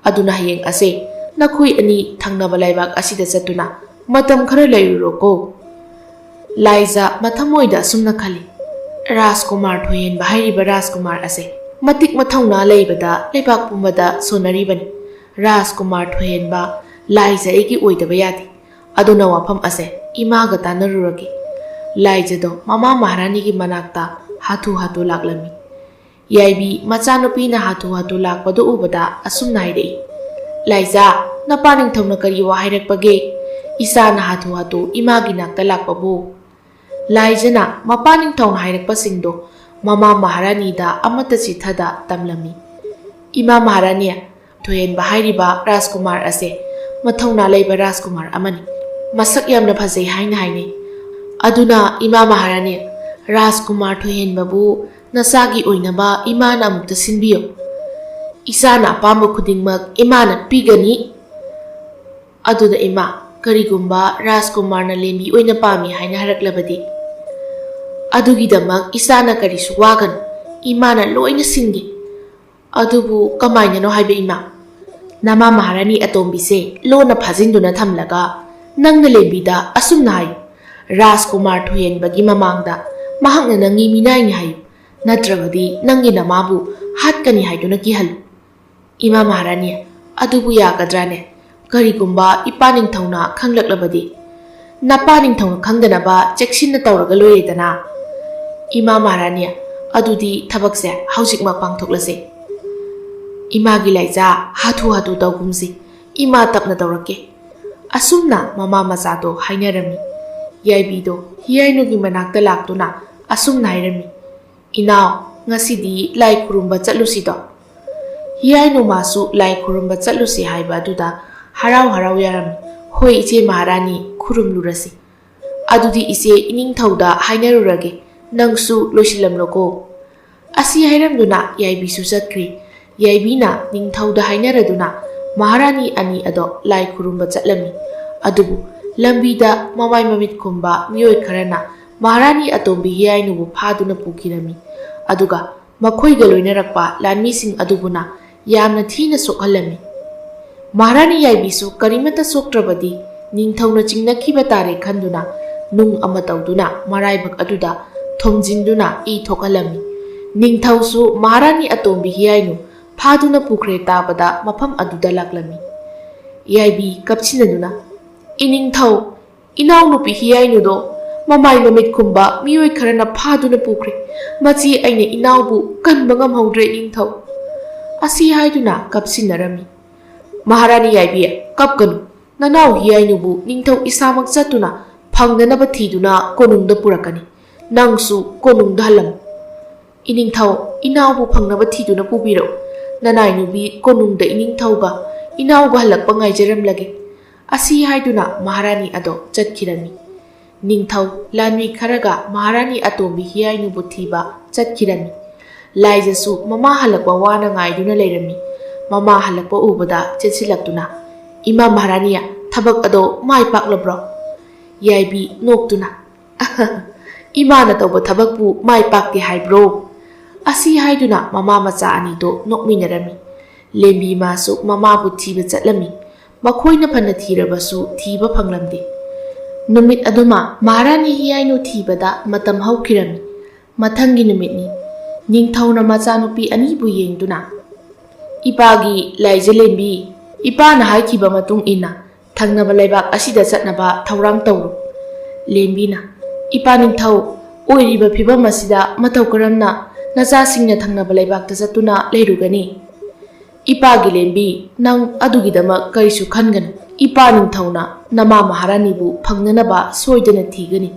ꯑꯗꯨꯅ ꯍꯌꯦꯡ ꯑꯁꯦ ꯅꯈꯣꯏ ꯑꯅꯤ ꯊꯪꯅꯕ ꯂꯩꯕꯥꯛ ꯑꯁꯤꯗ ꯆꯠꯇꯨꯅ ꯃꯇꯝ ꯈꯔ ꯂꯩꯔꯨꯔꯣꯀꯣ"꯫ ꯂꯥꯏꯖ ꯃꯊꯃꯣꯏꯗ ꯑꯁꯨꯝꯅ ꯈꯜꯂꯤ, "ꯔꯥꯖꯀꯨꯃꯥꯔ ꯊꯣꯏꯍꯦꯟꯕ ꯍꯥꯏꯔꯤꯕ ꯔꯥꯖꯀꯨꯃꯥꯔ ꯑꯁꯦ ꯃꯇꯤꯛ ꯃꯊꯧꯅꯥ ꯂꯩꯕꯗ ꯂꯩꯕꯥꯛ ꯄꯨꯝꯕꯗ ꯁꯣꯟꯅꯔꯤꯕꯅꯤ꯫ ꯔꯥꯖꯀꯨꯃꯥꯔ ꯊꯣꯏꯍꯦꯟꯕ, ꯂꯥꯏꯖ ꯑꯩꯒꯤ ꯑꯣꯏꯗꯕ ꯌꯥꯗꯦ꯫ ꯑꯗꯨꯅ ꯋꯥꯐꯝ ꯑꯁꯦ ꯏꯃꯥꯒ ꯇꯥꯟꯅꯔꯨꯔꯒꯦ꯫ ꯂꯥꯏꯖꯗꯣ ꯃꯃꯥ ꯃꯍꯥꯔꯥꯅꯤꯒꯤ ꯃꯅꯥꯛꯇ ꯍꯥꯊꯨ ꯍꯥꯊꯨ ꯂꯥꯛꯂꯝꯃꯤ꯫ ꯌꯥꯏꯕꯤ ꯃꯆꯥꯅꯨꯄꯤꯅ ꯍꯥꯊꯨ ꯍꯥꯊꯨ ꯂꯥꯛꯄꯗꯨ ꯎꯕꯗ ꯑꯁꯨꯝꯅ ꯍꯥꯏꯔꯛꯏ, "ꯂꯥꯏꯖꯥ, ꯅꯄꯥ ꯅꯤꯡꯊꯧꯅ ꯀꯔꯤ ꯋꯥ ꯍꯥꯏꯔꯛꯄꯒꯦ? ꯏꯆꯥꯅ ꯍꯥꯊꯨ ꯍꯥꯊꯨ ꯏꯃꯥꯒꯤ ꯅꯥꯛꯇ ꯂꯥꯛꯄꯕꯨ?" ꯂꯥꯏꯖꯅ ꯃꯄꯥ ꯅꯤꯡꯊꯧꯅ ꯍꯥꯏꯔꯛꯄꯁꯤꯡꯗꯣ ꯃꯃꯥ ꯃꯍꯥꯔꯥꯅꯤꯗ ꯑꯃꯠꯇ ꯆꯤꯊꯗ ꯇꯝꯂꯝꯃꯤ꯫ "ꯏꯃꯥ ꯃꯍꯥꯔꯥꯅꯤ, ꯊꯣꯏꯍꯦꯟꯕ ꯍꯥꯏꯔꯤꯕ ꯔꯥꯖꯀꯨꯃꯥꯔ ꯑꯁꯦ ꯃꯊꯧꯅꯥ ꯂꯩꯕ ꯔꯥꯖꯀꯨꯃꯥꯔ ꯑꯃꯅꯤ꯫ ꯃꯁꯛ ꯌꯥꯝꯅ ꯐꯖꯩ ꯍꯥꯏꯅ ꯍꯥꯏꯅꯩ꯫ ꯑꯗꯨꯅ ꯏꯃꯥ ꯃꯍꯥꯔꯥꯅꯤ, ꯔꯥꯖꯀꯨꯃꯥꯔ ꯊꯣꯏꯍꯦꯟꯕꯕꯨ ꯅꯆꯥꯒꯤ ꯑꯣꯏꯅꯕ ꯏꯃꯥꯅ ꯑꯃꯨꯛꯇ ꯁꯤꯟꯕꯤꯌꯨ꯫ ꯏꯆꯥꯅ ꯑꯄꯥꯝꯕ ꯈꯨꯗꯤꯡꯃꯛ ꯏꯃꯥꯅ ꯄꯤꯒꯅꯤ꯫ ꯑꯗꯨꯗ ꯏꯃꯥ, ꯀꯔꯤꯒꯨꯝꯕ ꯔꯥꯖꯀꯨꯃꯥꯔꯅ ꯂꯦꯝꯕꯤ ꯑꯣꯏꯅ ꯄꯥꯝꯃꯤ ꯍꯥꯏꯅ ꯍꯥꯏꯔꯛꯂꯕꯗꯤ? ꯑꯗꯨꯒꯤꯗꯃꯛ ꯏꯆꯥꯅ ꯀꯔꯤꯁꯨ ꯋꯥꯒꯅꯨ, ꯏꯃꯥꯅ ꯂꯣꯏꯅ ꯁꯤꯟꯒꯦ꯫" "ꯑꯗꯨꯕꯨ ꯀꯃꯥꯏꯅꯅꯣ ꯍꯥꯏꯕ ꯏꯃꯥ? ꯅꯃꯥ ꯃꯍꯥꯔꯥꯅꯤ ꯑꯇꯣꯝꯕꯤꯁꯦ ꯂꯣꯟꯅ ꯐꯥꯖꯤꯟꯗꯨꯅ ꯊꯝꯂꯒ ꯅꯪꯅ ꯂꯦꯝꯕꯤꯗ ꯑꯁꯨꯝꯅ ꯍꯥꯏꯌꯨ, 'ꯔꯥꯖꯀꯨꯃꯥꯔ ꯊꯣꯏꯍꯦꯟꯕꯒꯤ ꯃꯃꯥꯡꯗ ꯃꯍꯥꯛꯅ ꯅꯪꯒꯤ ꯃꯤꯅꯥꯏꯅꯤ ꯍꯥꯏꯌꯨ, ꯅꯠꯇ꯭ꯔꯕꯗꯤ ꯅꯪꯒꯤ ꯅꯃꯥꯕꯨ ꯍꯥꯠꯀꯅꯤ' ꯍꯥꯏꯗꯨꯅ ꯀꯤꯍꯜꯂꯨ꯫" "ꯏꯃꯥ ꯃꯍꯥꯔꯥꯅꯤ, ꯑꯗꯨꯕꯨ ꯌꯥꯒꯗ꯭ꯔꯥꯅꯦ? ꯀꯔꯤꯒꯨꯝꯕ ꯏꯄꯥ ꯅꯤꯡꯊꯧꯅ ꯈꯪꯂꯛꯂꯕꯗꯤ?" "ꯅꯄꯥ ꯅꯤꯡꯊꯧꯅ ꯈꯪꯗꯅꯕ ꯆꯦꯛꯁꯤꯟꯅ ꯇꯧꯔꯒ ꯂꯣꯏꯔꯦꯗꯅ꯫" "ꯏꯃꯥ ꯃꯍꯥꯔꯥꯅꯤ, ꯑꯗꯨꯗꯤ ꯊꯕꯛꯁꯦ ꯍꯧꯖꯤꯛꯃꯛ ꯄꯥꯡꯊꯣꯛꯂꯁꯦ꯫" "ꯏꯃꯥꯒꯤ ꯂꯥꯏꯖꯥ, ꯍꯥꯊꯨ ꯍꯥꯊꯨ ꯇꯧꯒꯨꯝꯁꯤ, ꯏꯃꯥ ꯇꯞꯅ ꯇꯧꯔꯛꯀꯦ꯫" ꯑꯁꯨꯝꯅ ꯃꯃꯥ ꯃꯆꯥꯗꯣ ꯍꯥꯏꯅꯔꯝꯃꯤ꯫ ꯌꯥꯏꯕꯤꯗꯣ ꯍꯤꯌꯥꯏꯅꯨꯒꯤ ꯃꯅꯥꯛꯇ ꯂꯥꯛꯇꯨꯅ ꯑꯁꯨꯝꯅ ꯍꯥꯏꯔꯝꯃꯤ, "ꯏꯅꯥꯎ, ꯉꯁꯤꯗꯤ ꯂꯥꯏ ꯈꯨꯔꯨꯝꯕ ꯆꯠꯂꯨꯁꯤꯗꯣ?" ꯍꯤꯌꯥꯏꯅꯨ ꯃꯥꯁꯨ ꯂꯥꯏ ꯈꯨꯔꯨꯝꯕ ꯆꯠꯂꯨꯁꯤ ꯍꯥꯏꯕ ꯑꯗꯨꯗ ꯍꯔꯥꯎ ꯍꯔꯥꯎ ꯌꯥꯔꯝꯃꯤ꯫ "ꯍꯣꯏ ꯏꯆꯦ ꯃꯍꯥꯔꯥꯅꯤ, ꯈꯨꯔꯨꯝꯂꯨꯔꯁꯤ꯫ ꯑꯗꯨꯗꯤ ꯏꯆꯦ ꯏꯅꯤꯡꯊꯧꯗ ꯍꯥꯏꯅꯔꯨꯔꯒꯦ, ꯅꯪꯁꯨ ꯂꯣꯏꯁꯤꯜꯂꯝꯂꯣꯀꯣ꯫" ꯑꯁꯤ ꯍꯥꯏꯔꯝꯗꯨꯅ ꯌꯥꯏꯕꯤꯁꯨ ꯆꯠꯈ꯭ꯔꯤ꯫ ꯌꯥꯏꯕꯤꯅ ꯅꯤꯡꯊꯧꯗ ꯍꯥꯏꯅꯔꯗꯨꯅ ꯃꯍꯥꯔꯥꯅꯤ ꯑꯅꯤ ꯑꯗꯣ ꯂꯥꯏ ꯈꯨꯔꯨꯝꯕ ꯆꯠꯂꯝꯃꯤ꯫ ꯑꯗꯨꯕꯨ ꯂꯝꯕꯤꯗ ꯃꯃꯥꯏ ꯃꯃꯤꯠ ꯈꯨꯝꯕ ꯃꯤꯑꯣꯏ ꯈꯔꯅ ꯃꯍꯥꯔꯥꯅꯤ ꯑꯇꯣꯝꯕꯤ ꯍꯤꯌꯥꯏꯅꯨꯕꯨ ꯐꯥꯗꯨꯅ ꯄꯨꯈꯤꯔꯝꯃꯤ꯫ ꯑꯗꯨꯒ ꯃꯈꯣꯏꯒ ꯂꯣꯏꯅꯔꯛꯄ ꯂꯥꯟꯃꯤꯁꯤꯡ ꯑꯗꯨꯕꯨꯅ ꯌꯥꯝꯅ ꯊꯤꯅ ꯁꯣꯛꯍꯜꯂꯝꯃꯤ꯫ ꯃꯍꯥꯔꯥꯅꯤ ꯌꯥꯏꯕꯤꯁꯨ ꯀꯔꯤꯃꯠꯇ ꯁꯣꯛꯇ꯭ꯔꯕꯗꯤ ꯅꯤꯡꯊꯧꯅ ꯆꯤꯡꯅꯈꯤꯕ ꯇꯥꯔꯦ ꯈꯟꯗꯨꯅ ꯅꯨꯡ ꯑꯃ ꯇꯧꯗꯨꯅ ꯃꯔꯥꯏꯕꯛ ꯑꯗꯨꯗ ꯊꯣꯝꯖꯤꯟꯗꯨꯅ ꯏ ꯊꯣꯛꯍꯜꯂꯝꯃꯤ꯫ ꯅꯤꯡꯊꯧꯁꯨ ꯃꯍꯥꯔꯥꯅꯤ ꯑꯇꯣꯝꯕꯤ ꯍꯤꯌꯥꯏꯅꯨ ꯐꯥꯗꯨꯅ ꯄꯨꯈ꯭ꯔꯦ ꯇꯥꯕꯗ ꯃꯐꯝ ꯑꯗꯨꯗ ꯂꯥꯛꯂꯝꯃꯤ꯫ ꯌꯥꯏꯕꯤ ꯀꯞꯁꯤꯟꯅꯗꯨꯅ, "ꯏꯅꯤꯡꯊꯧ, ꯏꯅꯥꯎꯅꯨꯄꯤ ꯍꯤꯌꯥꯏꯅꯨꯗꯣ ꯃꯃꯥꯏ ꯃꯃꯤꯠ ꯈꯨꯝꯕ ꯃꯤꯑꯣꯏ ꯈꯔꯅ ꯐꯥꯗꯨꯅ ꯄꯨꯈ꯭ꯔꯦ꯫ ꯃꯆꯤ ꯑꯩꯅ ꯏꯅꯥꯎꯕꯨ ꯀꯟꯕ ꯉꯝꯍꯧꯗ꯭ꯔꯦ ꯏꯅꯤꯡꯊꯧ"꯫ ꯑꯁꯤ ꯍꯥꯏꯗꯨꯅ ꯀꯞꯁꯤꯟꯅꯔꯝꯃꯤ꯫ ꯃꯍꯥꯔꯥꯅꯤ ꯌꯥꯏꯕꯤ, ꯀꯞꯀꯅꯨ꯫ ꯅꯅꯥꯎ ꯍꯤꯌꯥꯏꯅꯨꯕꯨ ꯅꯤꯡꯊꯧ ꯏꯁꯥꯃꯛ ꯆꯠꯇꯨꯅ ꯐꯪꯅꯅꯕ ꯊꯤꯗꯨꯅ ꯀꯣꯅꯨꯡꯗ ꯄꯨꯔꯛꯀꯅꯤ꯫ ꯅꯪꯁꯨ ꯀꯣꯅꯨꯡꯗ ꯍꯜꯂꯝꯃꯨ꯫ "ꯏꯅꯤꯡꯊꯧ, ꯏꯅꯥꯎꯕꯨ ꯐꯪꯅꯕ ꯊꯤꯗꯨꯅ ꯄꯨꯕꯤꯔꯛꯎ꯫ ꯅꯅꯥꯏꯅꯨꯕꯤ ꯀꯣꯅꯨꯡꯗ ꯏꯅꯤꯡꯊꯧꯒ ꯏꯅꯥꯎꯒ ꯍꯜꯂꯛꯄ ꯉꯥꯏꯖꯔꯝꯂꯒꯦ"꯫ ꯑꯁꯤ ꯍꯥꯏꯗꯨꯅ ꯃꯍꯥꯔꯥꯅꯤ ꯑꯗꯣ ꯆꯠꯈꯤꯔꯝꯃꯤ꯫ ꯅꯤꯡꯊꯧ ꯂꯥꯟꯃꯤ ꯈꯔꯒ ꯃꯍꯥꯔꯥꯅꯤ ꯑꯇꯣꯝꯕꯤ ꯍꯤꯌꯥꯏꯅꯨꯕꯨ ꯊꯤꯕ ꯆꯠꯈꯤꯔꯝꯃꯤ꯫ ꯂꯥꯏꯖꯁꯨ ꯃꯃꯥ ꯍꯜꯂꯛꯄ ꯋꯥꯅ ꯉꯥꯏꯗꯨꯅ ꯂꯩꯔꯝꯃꯤ꯫ ꯃꯃꯥ ꯍꯜꯂꯛꯄ ꯎꯕꯗ ꯆꯦꯟꯁꯤꯜꯂꯛꯇꯨꯅ, "ꯏꯃꯥ ꯃꯍꯥꯔꯥꯅꯤ, ꯊꯕꯛ ꯑꯗꯣ ꯃꯥꯏ ꯄꯥꯛꯂꯕ꯭ꯔꯣ?" ꯌꯥꯏꯕꯤ ꯅꯣꯛꯇꯨꯅ, "ꯏꯃꯥꯅ ꯇꯧꯕ ꯊꯕꯛꯄꯨ ꯃꯥꯏ ꯄꯥꯛꯇꯦ ꯍꯥꯏꯕ꯭ꯔꯣ?" ꯑꯁꯤ ꯍꯥꯏꯗꯨꯅ ꯃꯃꯥ ꯃꯆꯥ ꯑꯅꯤꯗꯣ ꯅꯣꯛꯃꯤꯟꯅꯔꯝꯃꯤ꯫ ꯂꯦꯝꯕꯤ ꯃꯥꯁꯨ ꯃꯃꯥꯕꯨ ꯊꯤꯕ ꯆꯠꯂꯝꯃꯤ꯫ ꯃꯈꯣꯏꯅ ꯐꯅ ꯊꯤꯔꯕꯁꯨ ꯊꯤꯕ ꯐꯪꯂꯝꯗꯦ꯫ ꯅꯨꯃꯤꯠ ꯑꯗꯨꯃ ꯃꯍꯥꯔꯥꯅꯤ ꯍꯤꯌꯥꯏꯅꯨ ꯊꯤꯕꯗ ꯃꯇꯝ ꯍꯧꯈꯤꯔꯝꯃꯤ꯫ ꯃꯊꯪꯒꯤ ꯅꯨꯃꯤꯠꯅꯤ꯫ ꯅꯤꯡꯊꯧꯅ ꯃꯆꯥꯅꯨꯄꯤ ꯑꯅꯤꯕꯨ ꯌꯦꯡꯗꯨꯅ, "ꯏꯄꯥꯒꯤ ꯂꯥꯏꯖ ꯂꯦꯝꯕꯤ, ꯏꯄꯥꯅ ꯍꯥꯏꯈꯤꯕ ꯃꯇꯨꯡ ꯏꯟꯅ ꯊꯪꯅꯕ ꯂꯩꯕꯥꯛ ꯑꯁꯤꯗ ꯆꯠꯅꯕ ꯊꯧꯔꯥꯡ ꯇꯧꯔꯨ"꯫ ꯂꯦꯝꯕꯤꯅ, "ꯏꯄꯥ ꯅꯤꯡꯊꯧ, ꯑꯣꯏꯔꯤꯕ ꯐꯤꯕꯝ ꯑꯁꯤꯗ ꯃꯇꯧ ꯀꯔꯝꯅ ꯅꯆꯥꯁꯤꯡꯅ ꯊꯪꯅꯕ ꯂꯩꯕꯥꯛꯇ ꯆꯠꯇꯨꯅ ꯂꯩꯔꯨꯒꯅꯤ?" "ꯏꯄꯥꯒꯤ ꯂꯦꯝꯕꯤ, ꯅꯪ ꯑꯗꯨꯒꯤꯗꯃꯛ ꯀꯔꯤꯁꯨ ꯈꯟꯒꯅꯨ꯫ ꯏꯄꯥ ꯅꯤꯡꯊꯧꯅ ꯅꯃꯥ ꯃꯍꯥꯔꯥꯅꯤꯕꯨ ꯐꯪꯅꯅꯕ ꯁꯣꯏꯗꯅ ꯊꯤꯒꯅꯤ꯫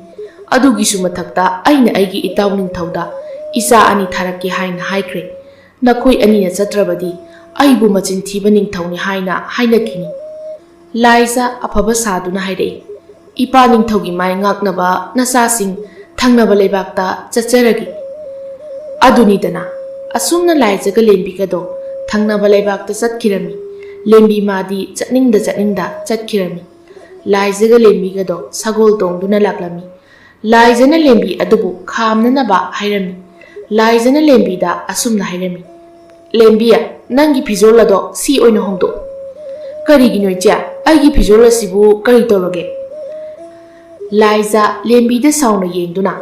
ꯑꯗꯨꯒꯤꯁꯨ ꯃꯊꯛꯇ ꯑꯩꯅ ꯑꯩꯒꯤ ꯏꯇꯥꯎ ꯅꯤꯡꯊꯧꯗ ꯏꯆꯥ ꯑꯅꯤ ꯊꯥꯔꯛꯀꯦ ꯍꯥꯏꯅ ꯍꯥꯏꯈ꯭ꯔꯦ꯫ ꯅꯈꯣꯏ ꯑꯅꯤꯅ ꯆꯠꯇ꯭ꯔꯕꯗꯤ ꯑꯩꯕꯨ ꯃꯆꯤꯟ ꯊꯤꯕ ꯅꯤꯡꯊꯧꯅꯤ ꯍꯥꯏꯅ ꯍꯥꯏꯅꯈꯤꯅꯤ"꯫ ꯂꯥꯏꯖ ꯑꯐꯕ ꯁꯥꯗꯨꯅ ꯍꯥꯏꯔꯛꯏ, "ꯏꯄꯥ ꯅꯤꯡꯊꯧꯒꯤ ꯃꯥꯏ ꯉꯥꯛꯅꯕ ꯅꯆꯥꯁꯤꯡ ꯊꯪꯅꯕ ꯂꯩꯕꯥꯛꯇ ꯆꯠꯆꯔꯒꯦ"꯫ ꯑꯗꯨꯅꯤꯗꯅ, ꯑꯁꯨꯝꯅ ꯂꯥꯏꯖꯒ ꯂꯦꯝꯕꯤꯒꯗꯣ ꯊꯪꯅꯕ ꯂꯩꯕꯥꯛꯇ ꯆꯠꯈꯤꯔꯝꯃꯤ꯫ ꯂꯦꯝꯕꯤ ꯃꯥꯗꯤ ꯆꯠꯅꯤꯡꯗ ꯆꯠꯅꯤꯡꯗ ꯆꯠꯈꯤꯔꯝꯃꯤ꯫ ꯂꯥꯏꯖꯒ ꯂꯦꯝꯕꯤꯒꯗꯣ ꯁꯒꯣꯜ ꯇꯣꯡꯗꯨꯅ ꯂꯥꯛꯂꯝꯃꯤ꯫ ꯂꯥꯏꯖꯅ ꯂꯦꯝꯕꯤ ꯑꯗꯨꯕꯨ ꯈꯥꯝꯅꯅꯕ ꯍꯥꯏꯔꯝꯃꯤ꯫ ꯂꯥꯏꯖꯅ ꯂꯦꯝꯕꯤꯗ ꯑꯁꯨꯝꯅ ꯍꯥꯏꯔꯝꯃꯤ, "ꯂꯦꯝꯕꯤ, ꯅꯪꯒꯤ ꯐꯤꯖꯣꯜ ꯑꯗꯣ ꯁꯤ ꯑꯣꯏꯅ ꯍꯣꯡꯗꯣꯛꯎ"꯫ "ꯀꯔꯤꯒꯤꯅꯣ ꯏꯆꯦ? ꯑꯩꯒꯤ ꯐꯤꯖꯣꯜ ꯑꯁꯤꯕꯨ ꯀꯔꯤ ꯇꯧꯔꯒꯦ?" ꯂꯥꯏꯖ ꯂꯦꯝꯕꯤꯗ ꯁꯥꯎꯅ ꯌꯦꯡꯗꯨꯅ,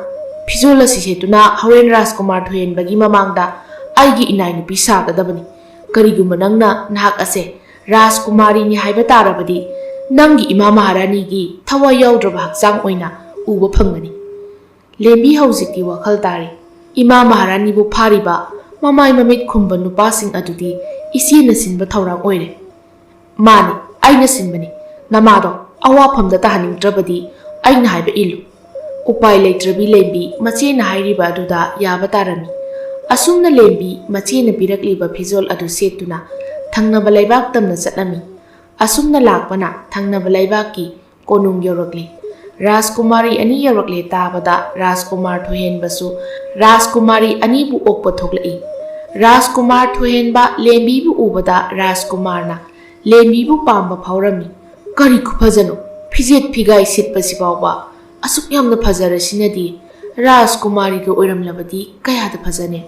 ꯐꯤꯖꯣꯜ ꯑꯁꯤ ꯁꯦꯠꯇꯨꯅ ꯍꯣꯔꯦꯟ ꯔꯥꯖꯀꯨꯃꯥꯔ ꯊꯣꯏꯍꯦꯟꯕꯒꯤ ꯃꯃꯥꯡꯗ ꯑꯩꯒꯤ ꯏꯅꯥꯏꯅꯨꯄꯤ ꯁꯥꯒꯗꯕꯅꯤ꯫ ꯀꯔꯤꯒꯨꯝꯕ ꯅꯪꯅ ꯅꯍꯥꯛ ꯑꯁꯦ ꯔꯥꯖꯀꯨꯃꯥꯔꯤꯅꯤ ꯍꯥꯏꯕ ꯇꯥꯔꯕꯗꯤ, ꯅꯪꯒꯤ ꯏꯃꯥ ꯃꯍꯥꯔꯥꯅꯤꯒꯤ ꯊꯋꯥꯏ ꯌꯥꯎꯗ꯭ꯔꯕ ꯍꯛꯆꯥꯡ ꯑꯣꯏꯅ ꯎꯕ ꯐꯪꯒꯅꯤ꯫ ꯂꯦꯝꯕꯤ ꯍꯧꯖꯤꯛꯇꯤ ꯋꯥꯈꯜ ꯇꯥꯔꯦ꯫ ꯏꯃꯥ ꯃꯍꯥꯔꯥꯅꯤꯕꯨ ꯐꯥꯔꯤꯕ ꯃꯃꯥꯏ ꯃꯃꯤꯠ ꯈꯨꯝꯕ ꯅꯨꯄꯥꯁꯤꯡ ꯑꯗꯨꯗꯤ ꯏꯆꯦꯅ ꯁꯤꯟꯕ ꯊꯧꯔꯥꯡ ꯑꯣꯏꯔꯦ꯫ ꯃꯥꯅꯤ, ꯑꯩꯅ ꯁꯤꯟꯕꯅꯤ꯫ ꯅꯃꯥꯗꯣ ꯑꯋꯥꯐꯝꯗ ꯇꯥꯍꯟꯅꯤꯡꯗ꯭ꯔꯕꯗꯤ ꯑꯩꯅ ꯍꯥꯏꯕ ꯏꯜꯂꯨ꯫ ꯎꯄꯥꯏ ꯂꯩꯇ꯭ꯔꯕꯤ ꯂꯦꯝꯕꯤ ꯃꯆꯦꯅ ꯍꯥꯏꯔꯤꯕ ꯑꯗꯨꯗ ꯌꯥꯕ ꯇꯥꯔꯝꯃꯤ꯫ ꯑꯁꯨꯝꯅ ꯂꯦꯝꯕꯤ ꯃꯆꯦꯅ ꯄꯤꯔꯛꯂꯤꯕ ꯐꯤꯖꯣꯜ ꯑꯗꯨ ꯁꯦꯠꯇꯨꯅ ꯊꯪꯅꯕ ꯂꯩꯕꯥꯛ ꯇꯝꯅ ꯆꯠꯂꯝꯃꯤ꯫ ꯑꯁꯨꯝꯅ ꯂꯥꯛꯄꯅ ꯊꯪꯅꯕ ꯂꯩꯕꯥꯛꯀꯤ ꯀꯣꯅꯨꯡ ꯌꯧꯔꯛꯂꯤ꯫ ꯔꯥꯖꯀꯨꯃꯥꯔꯤ ꯑꯅꯤ ꯌꯧꯔꯛꯂꯦ ꯇꯥꯕꯗ ꯔꯥꯖꯀꯨꯃꯥꯔ ꯊꯣꯏꯍꯦꯟꯕꯁꯨ ꯔꯥꯖꯀꯨꯃꯥꯔꯤ ꯑꯅꯤꯕꯨ ꯑꯣꯛꯄ ꯊꯣꯛꯂꯛꯏ꯫ ꯔꯥꯖꯀꯨꯃꯥꯔ ꯊꯣꯏꯍꯦꯟꯕ ꯂꯦꯝꯕꯤꯕꯨ ꯎꯕꯗ ꯔꯥꯖꯀꯨꯃꯥꯔꯅ ꯂꯦꯝꯕꯤꯕꯨ ꯄꯥꯝꯕ ꯐꯥꯎꯔꯝꯃꯤ꯫ ꯀꯔꯤ ꯈꯨꯐꯖꯅꯣ! ꯐꯤꯖꯦꯠ ꯐꯤꯒꯥꯏ ꯁꯦꯠꯄꯁꯤ ꯐꯥꯎꯕ ꯑꯁꯨꯛ ꯌꯥꯝꯅ ꯐꯖꯔꯁꯤꯅꯗꯤ꯫ ꯔꯥꯖꯀꯨꯃꯥꯔꯤꯒ ꯑꯣꯏꯔꯝꯂꯕꯗꯤ ꯀꯌꯥꯗ ꯐꯖꯅꯤ!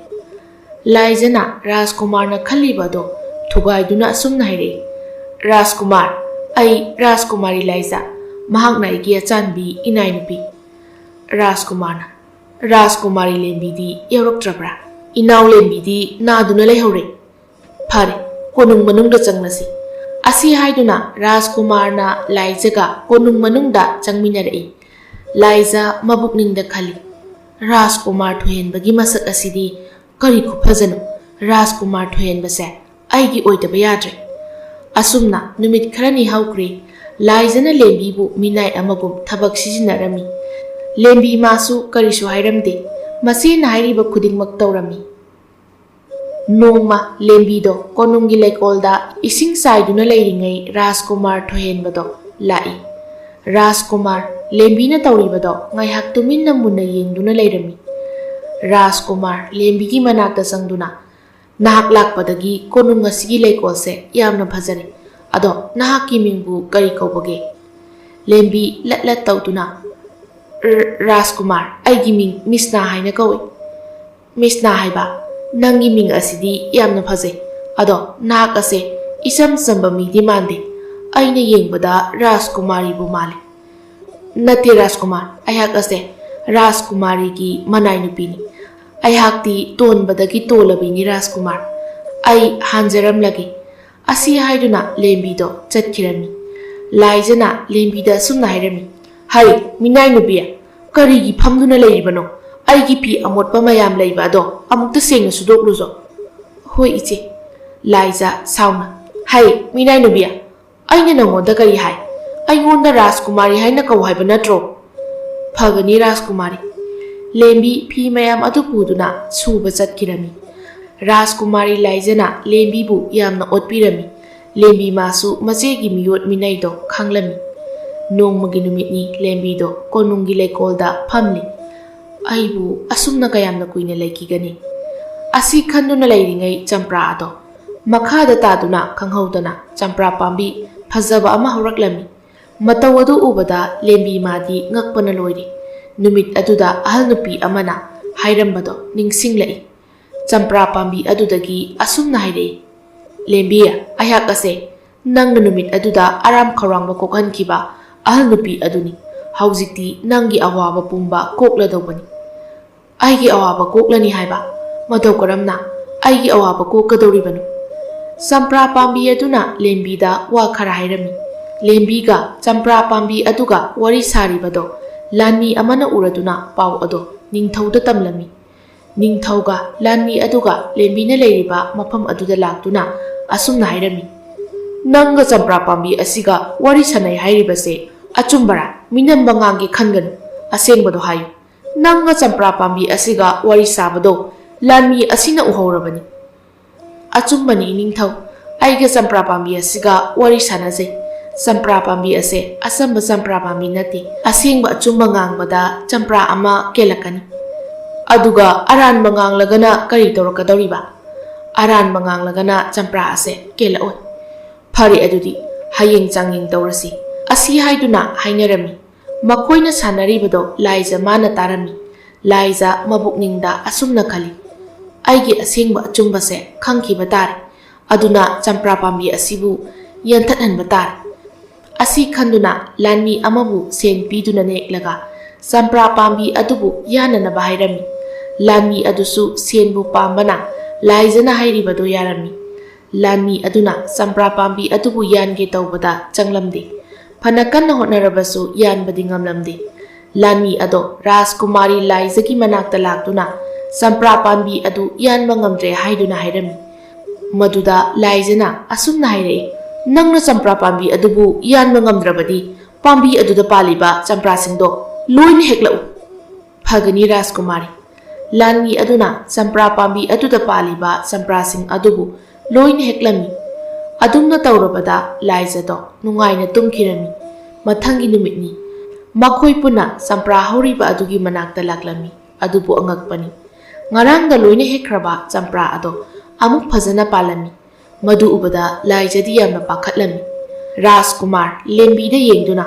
ꯂꯥꯏꯖꯅ ꯔꯥꯖꯀꯨꯃꯥꯔꯅ ꯈꯜꯂꯤꯕ ꯑꯗꯣ ꯊꯨꯒꯥꯏꯗꯨꯅ ꯑꯁꯨꯝꯅ ꯍꯥꯏꯔꯛꯏ, "ꯔꯥꯖꯀꯨꯃꯥꯔ, ꯑꯩ ꯔꯥꯖꯀꯨꯃꯥꯔꯤ ꯂꯥꯏꯖ, ꯃꯍꯥꯛꯅ ꯑꯩꯒꯤ ꯑꯆꯥꯟꯕꯤ ꯏꯅꯥꯏꯅꯨꯄꯤ꯫" ꯔꯥꯖꯀꯨꯃꯥꯔꯅ, "ꯔꯥꯖꯀꯨꯃꯥꯔꯤ ꯂꯦꯝꯕꯤꯗꯤ ꯌꯧꯔꯛꯇ꯭ꯔꯕ꯭ꯔꯥ?" "ꯏꯅꯥꯎ ꯂꯦꯝꯕꯤꯗꯤ ꯅꯥꯗꯨꯅ ꯂꯩꯍꯧꯔꯦ꯫" "ꯐꯔꯦ, ꯀꯣꯅꯨꯡ ꯃꯅꯨꯡꯗ ꯆꯪꯂꯁꯤ꯫" ꯑꯁꯤ ꯍꯥꯏꯗꯨꯅ ꯔꯥꯖꯀꯨꯃꯥꯔꯅ ꯂꯥꯏꯖꯒ ꯀꯣꯅꯨꯡ ꯃꯅꯨꯡꯗ ꯆꯪꯃꯤꯟꯅꯔꯛꯏ꯫ ꯂꯥꯏꯖ ꯃꯕꯨꯛꯅꯤꯡꯗ ꯈꯜꯂꯤ, "ꯔꯥꯖꯀꯨꯃꯥꯔ ꯊꯣꯏꯍꯦꯟꯕꯒꯤ ꯃꯁꯛ ꯑꯁꯤꯗꯤ ꯀꯔꯤ ꯈꯨꯐꯖꯅꯣ! ꯔꯥꯖꯀꯨꯃꯥꯔ ꯊꯣꯏꯍꯦꯟꯕꯁꯦ ꯑꯩꯒꯤ ꯑꯣꯏꯗꯕ ꯌꯥꯗ꯭ꯔꯦ꯫" ꯑꯁꯨꯝꯅ ꯅꯨꯃꯤꯠ ꯈꯔꯅꯤ ꯍꯧꯈ꯭ꯔꯦ꯫ ꯂꯥꯏꯖꯅ ꯂꯦꯝꯕꯤꯕꯨ ꯃꯤꯅꯥꯏ ꯑꯃꯒꯨꯝ ꯊꯕꯛ ꯁꯤꯖꯤꯟꯅꯔꯝꯃꯤ꯫ ꯂꯦꯝꯕꯤ ꯃꯥꯁꯨ ꯀꯔꯤꯁꯨ ꯍꯥꯏꯔꯝꯗꯦ꯫ ꯃꯆꯦꯅ ꯍꯥꯏꯔꯤꯕ ꯈꯨꯗꯤꯡꯃꯛ ꯇꯧꯔꯝꯃꯤ꯫ ꯅꯣꯡꯃ ꯂꯦꯝꯕꯤꯗꯣ ꯀꯣꯅꯨꯡꯒꯤ ꯂꯩꯀꯣꯜꯗ ꯏꯁꯤꯡ ꯆꯥꯏꯗꯨꯅ ꯂꯩꯔꯤꯉꯩ ꯔꯥꯖꯀꯨꯃꯥꯔ ꯊꯣꯏꯍꯦꯟꯕꯗꯣ ꯂꯥꯛꯏ꯫ ꯔꯥꯖꯀꯨꯃꯥꯔ ꯂꯦꯝꯕꯤꯅ ꯇꯧꯔꯤꯕꯗꯣ ꯉꯥꯏꯍꯥꯛ ꯇꯨꯃꯤꯟꯅ ꯃꯨꯟꯅ ꯌꯦꯡꯗꯨꯅ ꯂꯩꯔꯝꯃꯤ꯫ ꯔꯥꯖꯀꯨꯃꯥꯔ ꯂꯦꯝꯕꯤꯒꯤ ꯃꯅꯥꯛꯇ ꯆꯪꯗꯨꯅ, "ꯅꯍꯥꯛ ꯂꯥꯛꯄꯗꯒꯤ ꯀꯣꯅꯨꯡ ꯑꯁꯤꯒꯤ ꯂꯩꯀꯣꯜꯁꯦ ꯌꯥꯝꯅ ꯐꯖꯔꯦ꯫ ꯑꯗꯣ ꯅꯍꯥꯛꯀꯤ ꯃꯤꯡꯕꯨ ꯀꯔꯤ ꯀꯧꯕꯒꯦ?" ꯂꯦꯝꯕꯤ ꯂꯠ ꯂꯠ ꯇꯧꯗꯨꯅ, "ꯔ-, ꯔꯥꯖꯀꯨꯃꯥꯔ, ꯑꯩꯒꯤ ꯃꯤꯡ ꯃꯤꯁꯅꯥ ꯍꯥꯏꯅ ꯀꯧꯏ꯫" "ꯃꯤꯁꯅꯥ ꯍꯥꯏꯕ, ꯅꯪꯒꯤ ꯃꯤꯡ ꯑꯁꯤꯗꯤ ꯌꯥꯝꯅ ꯐꯖꯩ꯫ ꯑꯗꯣ ꯅꯍꯥꯛ ꯑꯁꯦ ꯏꯆꯝ ꯆꯝꯕ ꯃꯤꯗꯤ ꯃꯥꯟꯗꯦ꯫ ꯑꯩꯅ ꯌꯦꯡꯕꯗ ꯔꯥꯖꯀꯨꯃꯥꯔꯤꯕꯨ ꯃꯥꯜꯂꯤ꯫" "ꯅꯠꯇꯦ ꯔꯥꯖꯀꯨꯃꯥꯔ, ꯑꯩꯍꯥꯛ ꯑꯁꯦ ꯔꯥꯖꯀꯨꯃꯥꯔꯤꯒꯤ ꯃꯅꯥꯏ ꯅꯨꯄꯤꯅꯤ꯫ ꯑꯩꯍꯥꯛꯇꯤ ꯇꯣꯟꯕꯗꯒꯤ ꯇꯣꯜꯂꯕꯤꯅꯤ ꯔꯥꯖꯀꯨꯃꯥꯔ꯫ ꯑꯩ ꯍꯥꯟꯖꯔꯝꯂꯒꯦ꯫ ꯑꯁꯤ ꯍꯥꯏꯗꯨꯅ ꯂꯦꯝꯕꯤꯗꯣ ꯆꯠꯈꯤꯔꯝꯃꯤ꯫ ꯂꯥꯏꯖꯅ ꯂꯦꯝꯕꯤꯗ ꯑꯁꯨꯝꯅ ꯍꯥꯏꯔꯝꯃꯤ, "ꯍꯩ, ꯃꯤꯅꯥꯏ ꯅꯨꯄꯤ, ꯀꯔꯤꯒꯤ ꯐꯝꯗꯨꯅ ꯂꯩꯔꯤꯕꯅꯣ? ꯑꯩꯒꯤ ꯐꯤ ꯑꯃꯣꯠꯄ ꯃꯌꯥꯝ ꯂꯩꯕ ꯑꯗꯣ ꯑꯃꯨꯛꯇ ꯁꯦꯡꯅ ꯁꯨꯗꯣꯛꯂꯨꯆꯣ꯫" "ꯍꯣꯏ ꯏꯆꯦ꯫" ꯂꯥꯏꯖ ꯁꯥꯎꯅ, "ꯍꯩ, ꯃꯤꯅꯥꯏ ꯅꯨꯄꯤ, ꯑꯩꯅ ꯅꯉꯣꯟꯗ ꯀꯔꯤ ꯍꯥꯏ? ꯑꯩꯉꯣꯟꯗ ꯔꯥꯖꯀꯨꯃꯥꯔꯤ ꯍꯥꯏꯅ ꯀꯧ ꯍꯥꯏꯕ ꯅꯠꯇ꯭ꯔꯣ?" "ꯐꯒꯅꯤ ꯔꯥꯖꯀꯨꯃꯥꯔꯤ꯫" ꯂꯦꯝꯕꯤ ꯐꯤ ꯃꯌꯥꯝ ꯑꯗꯨ ꯄꯨꯗꯨꯅ ꯁꯨꯕ ꯆꯠꯈꯤꯔꯝꯃꯤ꯫ ꯔꯥꯖꯀꯨꯃꯥꯔꯤ ꯂꯥꯏꯖꯅ ꯂꯦꯝꯕꯤꯕꯨ ꯌꯥꯝꯅ ꯑꯣꯠꯄꯤꯔꯝꯃꯤ꯫ ꯂꯦꯝꯕꯤ ꯃꯥꯁꯨ ꯃꯆꯦꯒꯤ ꯃꯤꯑꯣꯠ ꯃꯤꯅꯩꯗꯣ ꯈꯪꯂꯝꯃꯤ꯫ ꯅꯣꯡꯃꯒꯤ ꯅꯨꯃꯤꯠꯅꯤ ꯂꯦꯝꯕꯤꯗꯣ ꯀꯣꯅꯨꯡꯒꯤ ꯂꯩꯀꯣꯜꯗ ꯐꯝꯂꯤ꯫ "ꯑꯩꯕꯨ ꯑꯁꯨꯝꯅ ꯀꯌꯥꯝꯅ ꯀꯨꯏꯅ ꯂꯩꯈꯤꯒꯅꯤ?" ꯑꯁꯤ ꯈꯟꯗꯨꯅ ꯂꯩꯔꯤꯉꯩ ꯆꯝꯄ꯭ꯔꯥ ꯑꯗꯣ ꯃꯈꯥꯗ ꯇꯥꯗꯨꯅ ꯈꯪꯍꯧꯗꯅ ꯆꯝꯄ꯭ꯔꯥ ꯄꯥꯝꯕꯤ ꯐꯖꯕ ꯑꯃ ꯍꯧꯔꯛꯂꯝꯃꯤ꯫ ꯃꯇꯧ ꯑꯗꯨ ꯎꯕꯗ ꯂꯦꯝꯕꯤ ꯃꯥꯗꯤ ꯉꯛꯄꯅ ꯂꯣꯏꯔꯦ꯫ ꯅꯨꯃꯤꯠ ꯑꯗꯨꯗ ꯑꯍꯜ ꯅꯨꯄꯤ ꯑꯃꯅ ꯍꯥꯏꯔꯝꯕꯗꯣ ꯅꯤꯡꯁꯤꯡꯂꯛꯏ꯫ ꯆꯝꯄ꯭ꯔꯥ ꯄꯥꯝꯕꯤ ꯑꯗꯨꯗꯒꯤ ꯑꯁꯨꯝꯅ ꯍꯥꯏꯔꯛꯏ, "ꯂꯦꯝꯕꯤ, ꯑꯩꯍꯥꯛ ꯑꯁꯦ ꯅꯪꯅ ꯅꯨꯃꯤꯠ ꯑꯗꯨꯗ ꯑꯔꯥꯝ ꯈꯧꯔꯥꯡꯕ ꯀꯣꯛꯍꯟꯈꯤꯕ ꯑꯍꯜ ꯅꯨꯄꯤ ꯑꯗꯨꯅꯤ꯫ ꯍꯧꯖꯤꯛꯇꯤ ꯅꯪꯒꯤ ꯑꯋꯥꯕ ꯄꯨꯝꯕ ꯀꯣꯛꯂꯗꯧꯕꯅꯤ꯫" "ꯑꯩꯒꯤ ꯑꯋꯥꯕ ꯀꯣꯛꯂꯅꯤ ꯍꯥꯏꯕ? ꯃꯇꯧ ꯀꯔꯝꯅ? ꯑꯩꯒꯤ ꯑꯋꯥꯕ ꯀꯣꯛꯀꯗꯧꯔꯤꯕꯅꯣ?" ꯆꯝꯄ꯭ꯔꯥ ꯄꯥꯝꯕꯤ ꯑꯗꯨꯅ ꯂꯦꯝꯕꯤꯗ ꯋꯥ ꯈꯔ ꯍꯥꯏꯔꯝꯃꯤ꯫ ꯂꯦꯝꯕꯤꯒ ꯆꯝꯄ꯭ꯔꯥ ꯄꯥꯝꯕꯤ ꯑꯗꯨꯒ ꯋꯥꯔꯤ ꯁꯥꯔꯤꯕꯗꯣ ꯂꯥꯟꯃꯤ ꯑꯃꯅ ꯎꯔꯗꯨꯅ ꯄꯥꯎ ꯑꯗꯣ ꯅꯤꯡꯊꯧꯗ ꯇꯝꯂꯝꯃꯤ꯫ ꯅꯤꯡꯊꯧꯒ ꯂꯥꯟꯃꯤ ꯑꯗꯨꯒ ꯂꯦꯝꯕꯤꯅ ꯂꯩꯔꯤꯕ ꯃꯐꯝ ꯑꯗꯨꯗ ꯂꯥꯛꯇꯨꯅ ꯑꯁꯨꯝꯅ ꯍꯥꯏꯔꯝꯃꯤ, "ꯅꯪꯒ ꯆꯝꯄ꯭ꯔꯥ ꯄꯥꯝꯕꯤ ꯑꯁꯤꯒ ꯋꯥꯔꯤ ꯁꯥꯟꯅꯩ ꯍꯥꯏꯔꯤꯕꯁꯦ ꯑꯆꯨꯝꯕꯔꯥ? ꯃꯤꯅꯝꯕ ꯉꯥꯡꯒꯦ ꯈꯟꯒꯅꯨ, ꯑꯁꯦꯡꯕꯗꯣ ꯍꯥꯏꯌꯨ꯫ ꯅꯪꯒ ꯆꯝꯄ꯭ꯔꯥ ꯄꯥꯝꯕꯤ ꯑꯁꯤꯒ ꯋꯥꯔꯤ ꯁꯥꯕꯗꯣ ꯂꯥꯟꯃꯤ ꯑꯁꯤꯅ ꯎꯍꯧꯔꯕꯅꯤ꯫" "ꯑꯆꯨꯝꯕꯅꯤ ꯏꯅꯤꯡꯊꯧ, ꯑꯩꯒ ꯆꯝꯄ꯭ꯔꯥ ꯄꯥꯝꯕꯤ ꯑꯁꯤꯒ ꯋꯥꯔꯤ ꯁꯥꯟꯅꯖꯩ꯫ ꯆꯝꯄ꯭ꯔꯥ ꯄꯥꯝꯕꯤ ꯑꯁꯦ ꯑꯆꯝꯕ ꯆꯝꯄ꯭ꯔꯥ ꯄꯥꯝꯕꯤ ꯅꯠꯇꯦ꯫ ꯑꯁꯦꯡꯕ ꯑꯆꯨꯝꯕ ꯉꯥꯡꯕꯗ ꯆꯝꯄ꯭ꯔꯥ ꯑꯃ ꯀꯦꯜꯂꯛꯀꯅꯤ꯫ ꯑꯗꯨꯒ ꯑꯔꯥꯟꯕ ꯉꯥꯡꯂꯒꯅ ꯀꯔꯤ ꯇꯧꯔꯛꯀꯗꯧꯔꯤꯕ? ꯑꯔꯥꯟꯕ ꯉꯥꯡꯂꯒꯅ ꯆꯝꯄ꯭ꯔꯥ ꯑꯁꯦ ꯀꯦꯜꯂꯛꯑꯣꯏ꯫ ꯐꯔꯦ, ꯑꯗꯨꯗꯤ ꯍꯌꯦꯡ ꯆꯥꯡꯌꯦꯡ ꯇꯧꯔꯁꯤ꯫" ꯑꯁꯤ ꯍꯥꯏꯗꯨꯅ ꯍꯥꯏꯅꯔꯝꯃꯤ꯫ ꯃꯈꯣꯏꯅ ꯁꯥꯟꯅꯔꯤꯕꯗꯣ ꯂꯥꯏꯖ ꯃꯥꯅ ꯇꯥꯔꯝꯃꯤ꯫ ꯂꯥꯏꯖ ꯃꯕꯨꯛꯅꯤꯡꯗ ꯑꯁꯨꯝꯅ ꯈꯜꯂꯤ, "ꯑꯩꯒꯤ ꯑꯁꯦꯡꯕ ꯑꯆꯨꯝꯕꯁꯦ ꯈꯪꯈꯤꯕ ꯇꯥꯔꯦ꯫ ꯑꯗꯨꯅ ꯆꯝꯄ꯭ꯔꯥ ꯄꯥꯝꯕꯤ ꯑꯁꯤꯕꯨ ꯌꯥꯟꯊꯠꯍꯟꯕ ꯇꯥꯔꯦ꯫" ꯑꯁꯤ ꯈꯟꯗꯨꯅ ꯂꯥꯟꯃꯤ ꯑꯃꯕꯨ ꯁꯦꯟ ꯄꯤꯗꯨꯅ ꯅꯦꯛꯂꯒ ꯆꯝꯄ꯭ꯔꯥ ꯄꯥꯝꯕꯤ ꯑꯗꯨꯕꯨ ꯌꯥꯟꯅꯅꯕ ꯍꯥꯏꯔꯝꯃꯤ꯫ ꯂꯥꯟꯃꯤ ꯑꯗꯨꯁꯨ ꯁꯦꯟꯕꯨ ꯄꯥꯝꯕꯅ ꯂꯥꯏꯖꯅ ꯍꯥꯏꯔꯤꯕꯗꯨ ꯌꯥꯔꯝꯃꯤ꯫ ꯂꯥꯟꯃꯤ ꯑꯗꯨꯅ ꯆꯝꯄ꯭ꯔꯥ ꯄꯥꯝꯕꯤ ꯑꯗꯨꯕꯨ ꯌꯥꯟꯒꯦ ꯇꯧꯕꯗ ꯆꯪꯂꯝꯗꯦ꯫ ꯐꯅ ꯀꯟꯅ ꯍꯣꯠꯅꯔꯕꯁꯨ ꯌꯥꯟꯕꯗꯤ ꯉꯝꯂꯝꯗꯦ꯫ ꯂꯥꯟꯃꯤ ꯑꯗꯣ ꯔꯥꯖꯀꯨꯃꯥꯔꯤ ꯂꯥꯏꯖꯒꯤ ꯃꯅꯥꯛꯇ ꯂꯥꯛꯇꯨꯅ ꯆꯝꯄ꯭ꯔꯥ ꯄꯥꯝꯕꯤ ꯑꯗꯨ ꯌꯥꯟꯕ ꯉꯝꯗ꯭ꯔꯦ ꯍꯥꯏꯗꯨꯅ ꯍꯥꯏꯔꯝꯃꯤ꯫ ꯃꯗꯨꯗ ꯂꯥꯏꯖꯅ ꯑꯁꯨꯝꯅ ꯍꯥꯏꯔꯛꯏ, "ꯅꯪꯅ ꯆꯝꯄ꯭ꯔꯥ ꯄꯥꯝꯕꯤ ꯑꯗꯨꯕꯨ ꯌꯥꯟꯕ ꯉꯝꯗ꯭ꯔꯕꯗꯤ ꯄꯥꯝꯕꯤ ꯑꯗꯨꯗ ꯄꯥꯜꯂꯤꯕ ꯆꯝꯄ꯭ꯔꯥꯁꯤꯡꯗꯣ ꯂꯣꯏꯅ ꯍꯦꯛꯂꯛꯎ꯫" "ꯐꯒꯅꯤ ꯔꯥꯖꯀꯨꯃꯥꯔꯤ꯫" ꯂꯥꯟꯃꯤ ꯑꯗꯨꯅ ꯆꯝꯄ꯭ꯔꯥ ꯄꯥꯝꯕꯤ ꯑꯗꯨꯗ ꯄꯥꯜꯂꯤꯕ ꯆꯝꯄ꯭ꯔꯥꯁꯤꯡ ꯑꯗꯨꯕꯨ ꯂꯣꯏꯅ ꯍꯦꯛꯂꯝꯃꯤ꯫ ꯑꯗꯨꯝꯅ ꯇꯧꯔꯕꯗ ꯂꯥꯏꯖꯗꯣ ꯅꯨꯡꯉꯥꯏꯅ ꯇꯨꯝꯈꯤꯔꯝꯃꯤ꯫ ꯃꯊꯪꯒꯤ ꯅꯨꯃꯤꯠꯅꯤ꯫ ꯃꯈꯣꯏ ꯄꯨꯟꯅ ꯆꯝꯄ꯭ꯔꯥ ꯍꯧꯔꯤꯕ ꯑꯗꯨꯒꯤ ꯃꯅꯥꯛꯇ ꯂꯥꯛꯂꯝꯃꯤ꯫ ꯑꯗꯨꯕꯨ ꯑꯉꯛꯄꯅꯤ, ꯉꯔꯥꯡꯗ ꯂꯣꯏꯅ ꯍꯦꯛꯈ꯭ꯔꯕ ꯆꯝꯄ꯭ꯔꯥ ꯑꯗꯣ ꯑꯃꯨꯛ ꯐꯖꯅ ꯄꯥꯜꯂꯝꯃꯤ꯫ ꯃꯗꯨ ꯎꯕꯗ ꯂꯥꯏꯖꯗꯤ ꯌꯥꯝꯅ ꯄꯥꯈꯠꯂꯝꯃꯤ꯫ ꯔꯥꯖꯀꯨꯃꯥꯔ ꯂꯦꯝꯕꯤꯗ ꯌꯦꯡꯗꯨꯅ,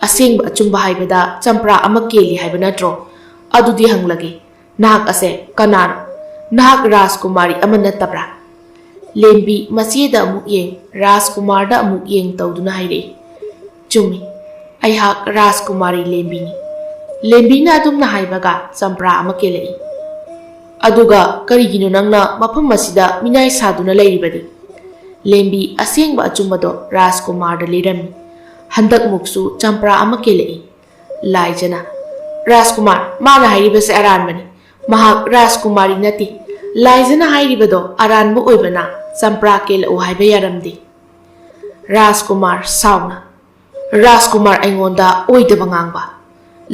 "ꯑꯁꯦꯡꯕ ꯑꯆꯨꯝꯕ ꯍꯥꯏꯕꯗ ꯆꯝꯄ꯭ꯔꯥ ꯑꯃ ꯀꯦꯜꯂꯤ ꯍꯥꯏꯕ ꯅꯠꯇ꯭ꯔꯣ? ꯑꯗꯨꯗꯤ ꯍꯪꯂꯒꯦ, ꯅꯍꯥꯛ ꯑꯁꯦ ꯀꯅꯥꯅꯣ? ꯅꯍꯥꯛ ꯔꯥꯖꯀꯨꯃꯥꯔꯤ ꯑꯃ ꯅꯠꯇꯕ꯭ꯔꯥ?" ꯂꯦꯝꯕꯤ ꯃꯆꯦꯗ ꯑꯃꯨꯛ ꯌꯦꯡ, ꯔꯥꯖꯀꯨꯃꯥꯔꯗ ꯑꯃꯨꯛ ꯌꯦꯡ ꯇꯧꯗꯨꯅ ꯍꯥꯏꯔꯛꯏ, "ꯆꯨꯝꯃꯤ, ꯑꯩꯍꯥꯛ ꯔꯥꯖꯀꯨꯃꯥꯔꯤ ꯂꯦꯝꯕꯤꯅꯤ꯫" ꯂꯦꯝꯕꯤꯅ ꯑꯗꯨꯝꯅ ꯍꯥꯏꯕꯒ ꯆꯝꯄ꯭ꯔꯥ ꯑꯃ ꯀꯦꯜꯂꯛꯏ꯫ "ꯑꯗꯨꯒ ꯀꯔꯤꯒꯤꯅꯣ ꯅꯪꯅ ꯃꯐꯝ ꯑꯁꯤꯗ ꯃꯤꯅꯥꯏ ꯁꯥꯗꯨꯅ ꯂꯩꯔꯤꯕꯗꯤ?" ꯂꯦꯝꯕꯤ ꯑꯁꯦꯡꯕ ꯑꯆꯨꯝꯕꯗꯣ ꯔꯥꯖꯀꯨꯃꯥꯔꯗ ꯂꯤꯔꯝꯃꯤ꯫ ꯍꯟꯗꯛꯃꯨꯛꯁꯨ ꯆꯝꯄ꯭ꯔꯥ ꯑꯃ ꯀꯦꯜꯂꯛꯏ꯫ ꯂꯥꯏꯖꯅ, "ꯔꯥꯖꯀꯨꯃꯥꯔ, ꯃꯥꯅ ꯍꯥꯏꯔꯤꯕꯁꯦ ꯑꯔꯥꯟꯕꯅꯤ꯫ ꯃꯍꯥꯛ ꯔꯥꯖꯀꯨꯃꯥꯔꯤ ꯅꯠꯇꯦ꯫ ꯂꯥꯏꯖꯅ ꯍꯥꯏꯔꯤꯕꯗꯣ ꯑꯔꯥꯟꯕ ꯑꯣꯏꯕꯅ ꯆꯝꯄ꯭ꯔꯥ ꯀꯦꯜꯂꯛꯎ ꯍꯥꯏꯕ ꯌꯥꯔꯝꯗꯦ꯫" ꯔꯥꯖꯀꯨꯃꯥꯔ ꯁꯥꯎꯅ, "ꯔꯥꯖꯀꯨꯃꯥꯔ ꯑꯩꯉꯣꯟꯗ ꯑꯣꯏꯗꯕ ꯉꯥꯡꯕ꯫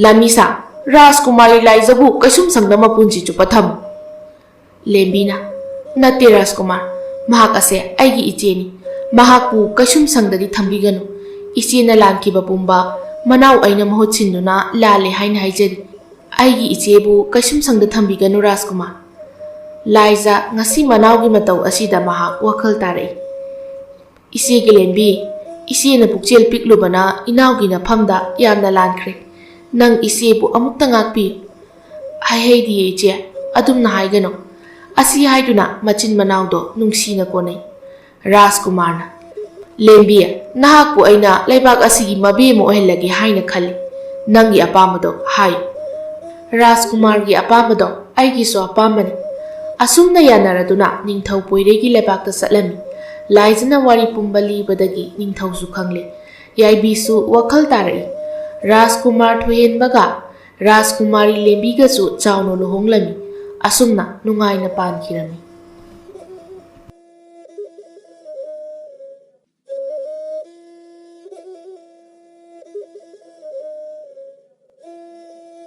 ꯂꯥꯟꯃꯤꯁꯥ, ꯔꯥꯖꯀꯨꯃꯥꯔꯤ ꯂꯥꯏꯖꯕꯨ ꯀꯩꯁꯨꯝꯁꯪꯗ ꯃꯄꯨꯟꯁꯤ ꯆꯨꯞꯄ ꯊꯝꯃꯨ꯫" ꯂꯦꯝꯕꯤꯅ, "ꯅꯠꯇꯦ ꯔꯥꯖꯀꯨꯃꯥꯔ, ꯃꯍꯥꯛ ꯑꯁꯦ ꯑꯩꯒꯤ ꯏꯆꯦꯅꯤ꯫ ꯃꯍꯥꯛꯄꯨ ꯀꯩꯁꯨꯝꯁꯪꯗꯗꯤ ꯊꯝꯕꯤꯒꯅꯨ꯫ ꯏꯆꯦꯅ ꯂꯥꯟꯈꯤꯕ ꯄꯨꯝꯕ ꯃꯅꯥꯎ ꯑꯩꯅ ꯃꯍꯨꯠ ꯁꯤꯟꯗꯨꯅ ꯂꯥꯜꯂꯦ ꯍꯥꯏꯅ ꯍꯥꯏꯖꯔꯤ꯫ ꯑꯩꯒꯤ ꯏꯆꯦꯕꯨ ꯀꯩꯁꯨꯝꯁꯪꯗ ꯊꯝꯕꯤꯒꯅꯨ ꯔꯥꯖꯀꯨꯃꯥꯔ꯫" ꯂꯥꯏꯖ ꯉꯁꯤ ꯃꯅꯥꯎꯒꯤ ꯃꯇꯧ ꯑꯁꯤꯗ ꯃꯍꯥꯛ ꯋꯥꯈꯜ ꯇꯥꯔꯛꯏ꯫ "ꯏꯆꯦ ꯀꯦꯂꯦꯝꯕꯤ, ꯏꯆꯦꯅ ꯄꯨꯛꯆꯦꯜ ꯄꯤꯛꯂꯨꯕꯅ ꯏꯅꯥꯎꯒꯤ ꯅꯐꯝꯗ ꯌꯥꯝꯅ ꯂꯥꯟꯈ꯭ꯔꯦ꯫ ꯅꯪ ꯏꯆꯦꯕꯨ ꯑꯃꯨꯛꯇ ꯉꯥꯛꯄꯤꯌꯨ꯫" "ꯍꯥꯏꯍꯩꯗꯤꯌꯦ ꯏꯆꯦ, ꯑꯗꯨꯝꯅ ꯍꯥꯏꯒꯅꯨ꯫ ꯑꯁꯤ ꯍꯥꯏꯗꯨꯅ ꯃꯆꯤꯟ ꯃꯅꯥꯎꯗꯣ ꯅꯨꯡꯁꯤꯅ ꯀꯣꯟꯅꯩ꯫" ꯔꯥꯖꯀꯨꯃꯥꯔꯅ, "ꯂꯦꯝꯕꯤ, ꯅꯍꯥꯛꯄꯨ ꯑꯩꯅ ꯂꯩꯕꯥꯛ ꯑꯁꯤꯒꯤ ꯃꯕꯦꯝꯃ ꯑꯣꯏꯍꯜꯂꯒꯦ ꯍꯥꯏꯅ ꯈꯜꯂꯤ꯫ "ꯅꯪꯒꯤ ꯑꯄꯥꯝꯕꯗꯣ ꯍꯥꯏꯌꯨ꯫" "ꯔꯥꯖꯀꯨꯃꯥꯔꯒꯤ ꯑꯄꯥꯝꯕꯗꯣ ꯑꯩꯒꯤꯁꯨ ꯑꯄꯥꯝꯕꯅꯤ꯫" ꯑꯁꯨꯝꯅ ꯌꯥꯅꯔꯗꯨꯅ ꯅꯤꯡꯊꯧ ꯄꯣꯏꯔꯩꯒꯤ ꯂꯩꯕꯥꯛꯇ ꯆꯠꯂꯝꯃꯤ꯫ ꯂꯥꯏꯖꯅ ꯋꯥꯔꯤ ꯄꯨꯝꯕ ꯂꯤꯕꯗꯒꯤ ꯅꯤꯡꯊꯧꯁꯨ ꯈꯪꯂꯦ꯫ ꯌꯥꯏꯕꯤꯁꯨ ꯋꯥꯈꯜ ꯇꯥꯔꯛꯏ꯫ ꯔꯥꯖꯀꯨꯃꯥꯔ ꯊꯣꯏꯍꯦꯟꯕꯒ ꯔꯥꯖꯀꯨꯃꯥꯔꯤ ꯂꯦꯝꯕꯤꯒꯁꯨ ꯆꯥꯎꯅ ꯂꯨꯍꯣꯡꯂꯝꯃꯤ꯫ ꯑꯁꯨꯝꯅ ꯅꯨꯡꯉꯥꯏꯅ ꯄꯥꯟꯈꯤꯔꯝꯃꯤ꯫